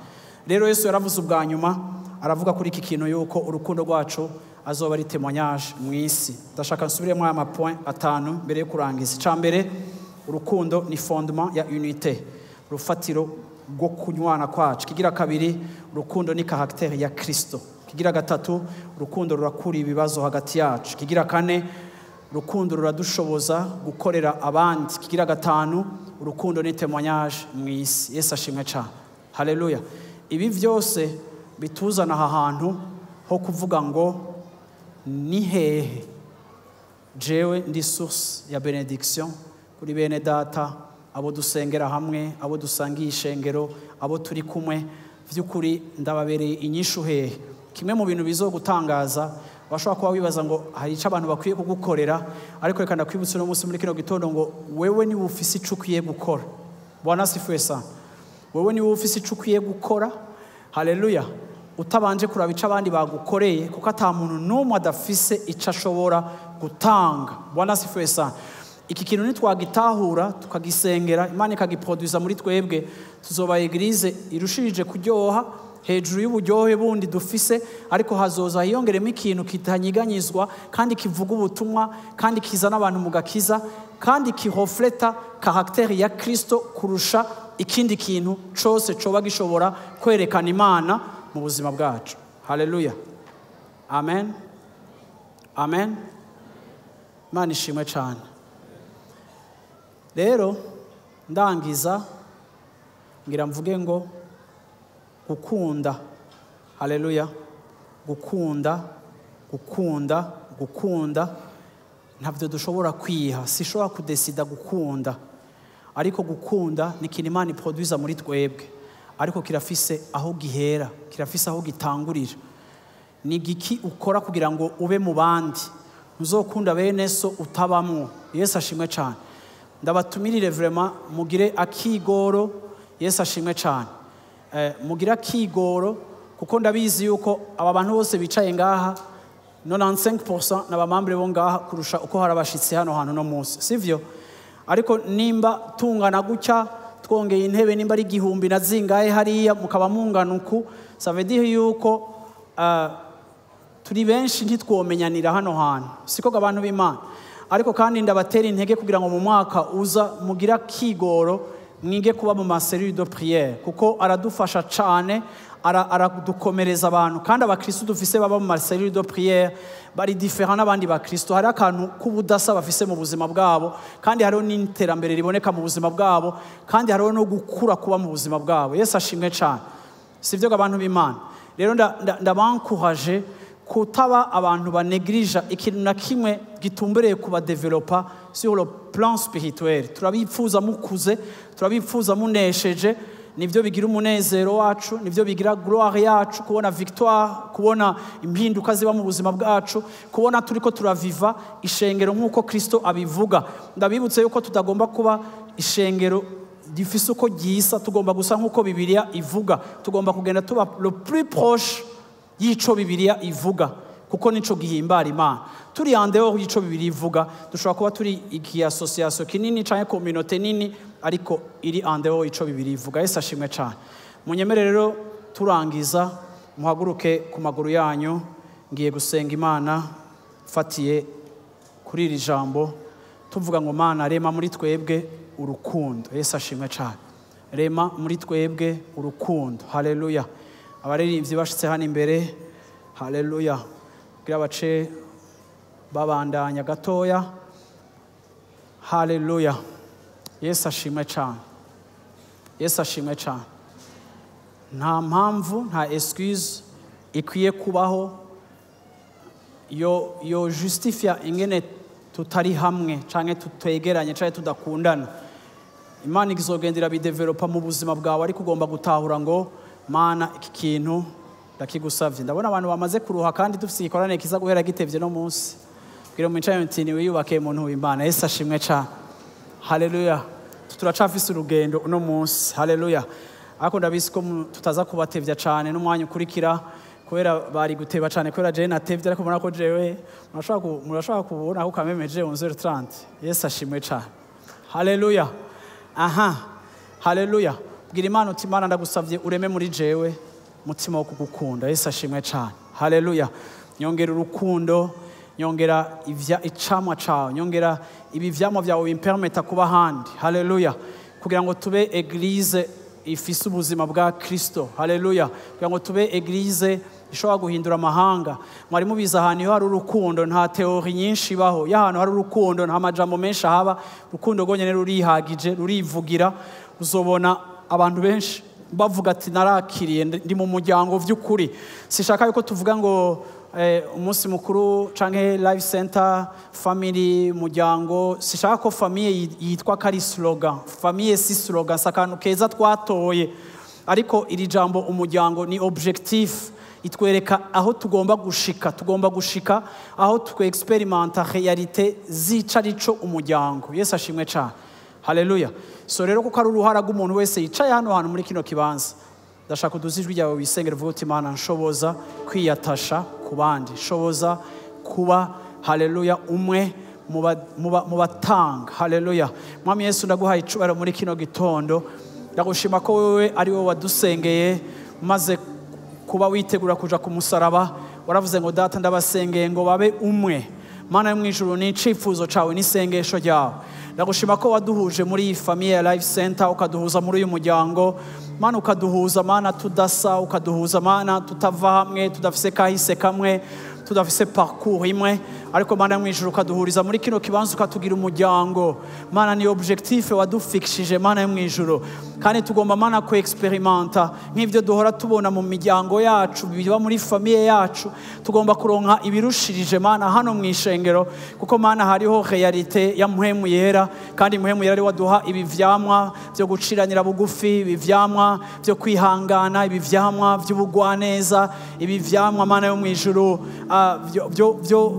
Rero Yesu yaravuze ubwa nyuma, aravuga kuri iki kintu yuko urukundo rwacu azoba ari témoignage mu isi. Ndashaka nsubiremo aya mapoint 5 mbere yo kurangiza. Icya mbere, urukundo ni fondement ya unité, urufatiro rwo kunywana kwacu. Kigira kabiri, urukundo ni caractère ya Kristo. Kigira gatatu, urukundo rurakura ibibazo hagati yacu. Kigira kane, urukundo ruradushoboza gukorera abandi. Kigira gatanu, urukundo ni témoignage mu isi. Yesu ashimwe cyane. Haleluya. Ibi byose bituzana aha hantu ho kuvuga ngo ni hehe jewe ndi source ya bénédiction kuri bene data, abo dusengera hamwe, abo dusangiye ishengero, abo turi kumwe. Vy'ukuri ndababereye inyishu hehe? Kimwe mu bintu bizogutangaza, washobora kuba wibaza ngo hari icyo abantu bakwiye kugukorera, ariko reka ndakwibutsa uno munsi muri kino gitondo ngo wewe niwe ufise ico ukwiye gukora. Bwana asifiwe sana. Wewe niwe ufise ico ukwiye gukora. Haleluya. Utabanje kuraba ico abandi bagukoreye, kuko ata muntu n'umwe adafise ico ashobora gutanga. Bwana asifiwe sana. Iki kintu nitwagitahura tukagisengera, Imana ikagiproduza muri twebwe, tuzoba église irushirije kuryoha hejuru y'uburyohe bundi dufise, ariko hazoza hiyongeremo ikintu kitanyiganyizwa kandi kivuga ubutumwa kandi kizana abantu mu gakiza kandi kirefleta caractère ya Kristo kurusha ikindi kintu cose coba gishobora kwerekana Imana mu buzima bwacu. Haleluya. Amen. Amen. Imana ishimwe cyane. Rero ndangiza ngira mvuge ngo gukunda. Haleluya. Gukunda, gukunda, gukunda ntabyo dushobora kwiha. Sishobora kudesida gukunda, ariko gukunda ni ikintu Imana iproduza muri twebwe, ariko kirafise aho gihera, kirafise aho gitangurira. Ni giki ukora kugira ngo ube mu bandi? Ntuzokunda bene so utabamwo. Yesu ashimwe cyane. Ndabatumirire vraiment mugire akigoro. Yesu ashimwe cyane. Mugire akigoro, kuko ndabizi yuko aba bantu bose bicaye ngaha 95% n'abamambre bo ngaha kurusha uko harabashitse hano hantu no munsi, sivyo? Ariko nimba tungana gutya, twongeye intebe nimba ari 1000 na zingahe hariya, mukaba mungana uku, ça veut dire yuko turi benshi ntitwomenyanira hano hantu, siko abantu b'Imana? Ariko kandi ndabatera intege kugira ngo mu mwaka uza mugira kigoro, mwige kuba mu macellules de prière, kuko aradufasha cane, aradukomereza abantu. Kandi abakristo dufise baba mu macellules de prière bari différent n'abandi bakristo. Hari akantu k'ubudasa bafise mu buzima bwabo, kandi hariho n'iterambere riboneka mu buzima bwabo, kandi hariho no gukura kuba mu buzima bwabo. Yesu ashimwe cane. Sivyo abantu b'Imana? Rero ndabankuraje kutaba abantu banegrija ikintu na kimwe gitumbereye kubadevelopa sur le plan spirituel. Turabipfuza mukuze, turabipfuza munesheje, nivyo bigira umunezero wacu, nivyo bigira gloire yacu, kubona victoire, kubona impinduka ziba mu buzima bwacu, kubona turiko turaviva ishengero nk'uko Kristo abivuga. Ndabibutse yuko tutagomba kuba ishengero gifise uko ryisa, tugomba gusa nk'uko Bibiliya ivuga. Tugomba kugenda tuba le plus proche y'ico Bibiliya ivuga, kuko nico gihimbara Imana. Turi en dehors y'ico Bibiliya ivuga, dushobora kuba turi iki association kinini canke communauté nini, ariko iri en dehors y'ico Bibiliya ivuga. Yesu ashimwe cane. Munyemere rero turangiza, muhaguruke ku maguru yanyu. Ngiye gusenga Imana mfatiye kuri iri jambo, tuvuga ngo Mana rema muri twebwe urukundo. Yesu ashimwe cane. Rema muri twebwe urukundo. Haleluya. Abaririmbyi bashitse hano imbere, haleluya, kugira bace babandanya gatoya. Haleluya. Yesu ashimwe cane. Yesu ashimwe cane. Nta mpamvu, nta excuse ikwiye kubaho yo justifia ingene tutari hamwe canke tutegeranye canke tudakundana. Imana izogendera bidevelopa mu buzima bwawe, ariko ugomba gutahura ngo Mana iki kintu ndakigusavye. Ndabona abantu bamaze kuruha kandi dufise igikorane kiza guhera gitevye no munsi. Bwira mwicaye uti ni wiyubake muntu w'Imana. Yesu ashimwe cyane. Haleluya. Turacafise urugendo uno munsi. Haleluya. Ariko ndabizi ko tutaza kubatevya cyane n'umwanya ukurikira, kubera bari guteba cyane, kubera jewe natevye, ariko murako jewe murashaka kubona ko kamemeje 11:30. Yesu ashimwe cyane. Haleluya. Aha. Haleluya. Bwira Imana uti Imana ndagusavye ureme muri jewe mutima wo kugukunda. Yesu ashimwe cyane. Haleluya. Nyongera urukundo, nyongera icamwa cawe, nyongera ibi vyamwa vyawe bimpermeta kuba handi. Haleluya. Kugira ngo tube eglise ifise ubuzima bwa Kristo. Haleluya. Kugira ngo tube eglise ishobora guhindura amahanga. Mwari mubizi ahantu iyo hari urukundo nta teori nyinshi ibaho. Iyo ahantu hari urukundo nta majambo menshi ahaba. Urukundo rwonyene rurihagije, rurivugira. Uzobona abantu benshi bavuga ati narakiriye, ndi mu muryango vy'ukuri. Sishaka yuko tuvuga ngo umunsi mukuru canke life center family muryango. Sishaka ko famille yitwa kari slogan. Famille si slogan, sakantu keza twatoye. Ariko iri jambo umuryango ni objectif, itwereka aho tugomba gushika. Tugomba gushika aho twe experimenta realite zica rico umuryango. Yesu ashimwe cyane. Haleluya. So rero kuko ari uruhara rw'umuntu wese yicaye hano hantu muri kino kibanza, ndashaka uduze ijwi ryawe wisengere uvuge uti Imana nshoboza kwiyatasha ku bandi, nshoboza kuba haleluya umwe mu batanga. Haleluya. Mwami Yesu ndaguhaye icubahiro muri kino gitondo. Ndagushima ko wewe ari wowe wadusengeye maze kuba witegura kuja ku musaraba. Waravuze ngo data ndabasengeye ngo babe umwe. Mana yo mw'ijuru ni icifuzo cawe n'isengesho ryawe. Ndagushima ko waduhuje muri iyi famille ya Life Center, ukaduhuza muri uyu muryango. Mana ukaduhuza Mana tudasa, ukaduhuza Mana tutava hamwe, tudafise kahise kamwe, tudafise parcours imwe, ariko Mana yo mw'ijuru ukaduhuriza muri kino kibanza ukatugira umuryango. Mana ni objectif wadufikishije Mana yo mw'ijuru, kandi tugomba Mana ku experimenta nk'ivyo duhora tubona mu miryango yacu, biba muri famille yacu. Tugomba kuronka ibirushirije Mana hano mw'ishengero, kuko Mana hariho realite ya Mpwemu Yera, kandi Mpwemu Yera ari waduha ibi vyamwa byo guciranira bugufi, ibi vyamwa byo kwihangana, ibi vyamwa by'ubugwaneza, ibi vyamwa Mana yo mw'ijuru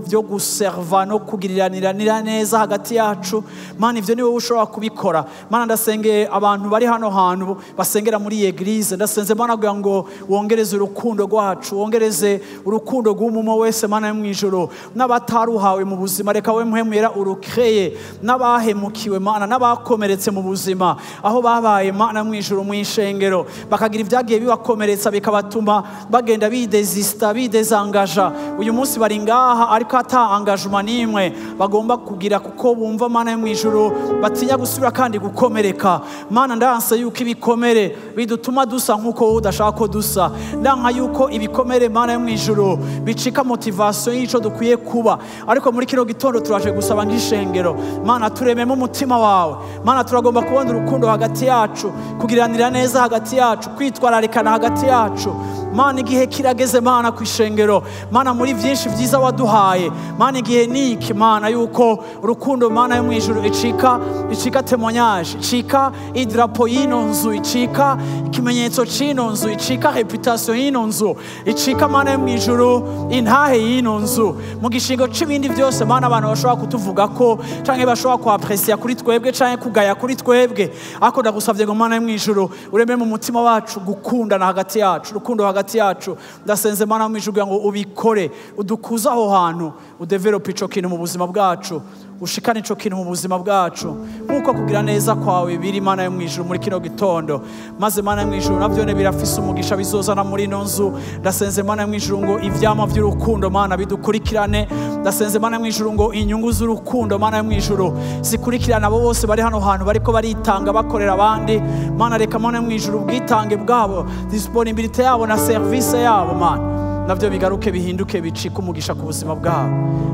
byo guserva no kugiriranira neza hagati yacu. Mana ivyo ni wowe ushobora kubikora. Mana ndasengeye abantu bari hano hantu basengera muri eglise, ndasenze Mana kugira ngo wongereze urukundo rwacu, wongereze urukundo rw'umwe wese Mana yo mw'ijuru, n'abataruhawe mu buzima reka we Mpwemu Yera urukreye, n'abahemukiwe Mana, n'abakomeretse mu buzima aho babaye Mana yo mw'ijuru mw'ishengero bakagira ibyagiye bibakomeretsa bikabatuma bagenda bidesista, bidezangaja. Uyu munsi bari ngaha ariko ata engagement nimwe bagomba kugira, kuko bumva Mana yo mw'ijuru batinya gusubira kandi gukomereka. Mana ndanse yuko ibikomere bidutuma dusa nkuko wowe udashaka ko dusa. Ndanka yuko ibikomere Mana yo mw'ijuru bicika motivation y'ico dukwiye kuba. Ariko muri kino gitondo turaje gusaba ng'ishengero Mana turememo umutima wawe. Mana turagomba kubona urukundo hagati yacu, kugiranira neza hagati yacu, kwitwararikana hagati yacu. Mana igihe kirageze Mana kwishengero, Mana muri byinshi byiza waduhaye, Mana igihe niki Mana yuko urukundo Mana yo mwijuru icika témoignage, icika idrapo y'ino nzu, icika ikimenyetso c'ino nzu, icika reputation y'ino nzu, icika Mana yo mwijuru intahe y'ino nzu. Mu gishingo c'ibindi byose Mana abantu bashobora kutuvuga ko canke bashobora kuaprecia kuri twebwe canke kugaya kuri twebwe, ariko ndagusavye ngo Mana yo mwijuru ureme mu mutima wacu gukundana hagati yacu, urukundo hagati yacu. Ndasenze Mana yo mwijuru ngo ubikore, udukuze aho hantu, udevelope ico kintu mu buzima bwacu, ushikane ico kintu mu buzima bwacu, nkuko kugira neza kwawe biri Mana yo mwijuru muri kino gitondo. Maze Mana yo mwijuru navyone birafise umugisha bizozana muri ino nzu. Ndasenze Mana yo mwijuru ngo ivyama vy'urukundo Mana bidukurikirane. Ndasenze Mana yo mwijuru ngo inyungu z'urukundo Mana yo mwijuru zikurikirane abo bose bari hano hantu bariko baritanga bakorera abandi. Mana reka Mana yo mwijuru ubwitange bwabo, disponibilité yabo na service yabo Mana navyo bigaruke bihinduke bicike umugisha ku buzima bwabo.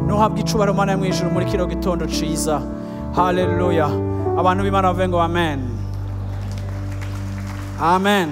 Nuhabwe icubahiro Mana yo mwijuru muri kino gitondo ciza. Haleluya. Abantu b'Imana bavuge ngo amen. Amen.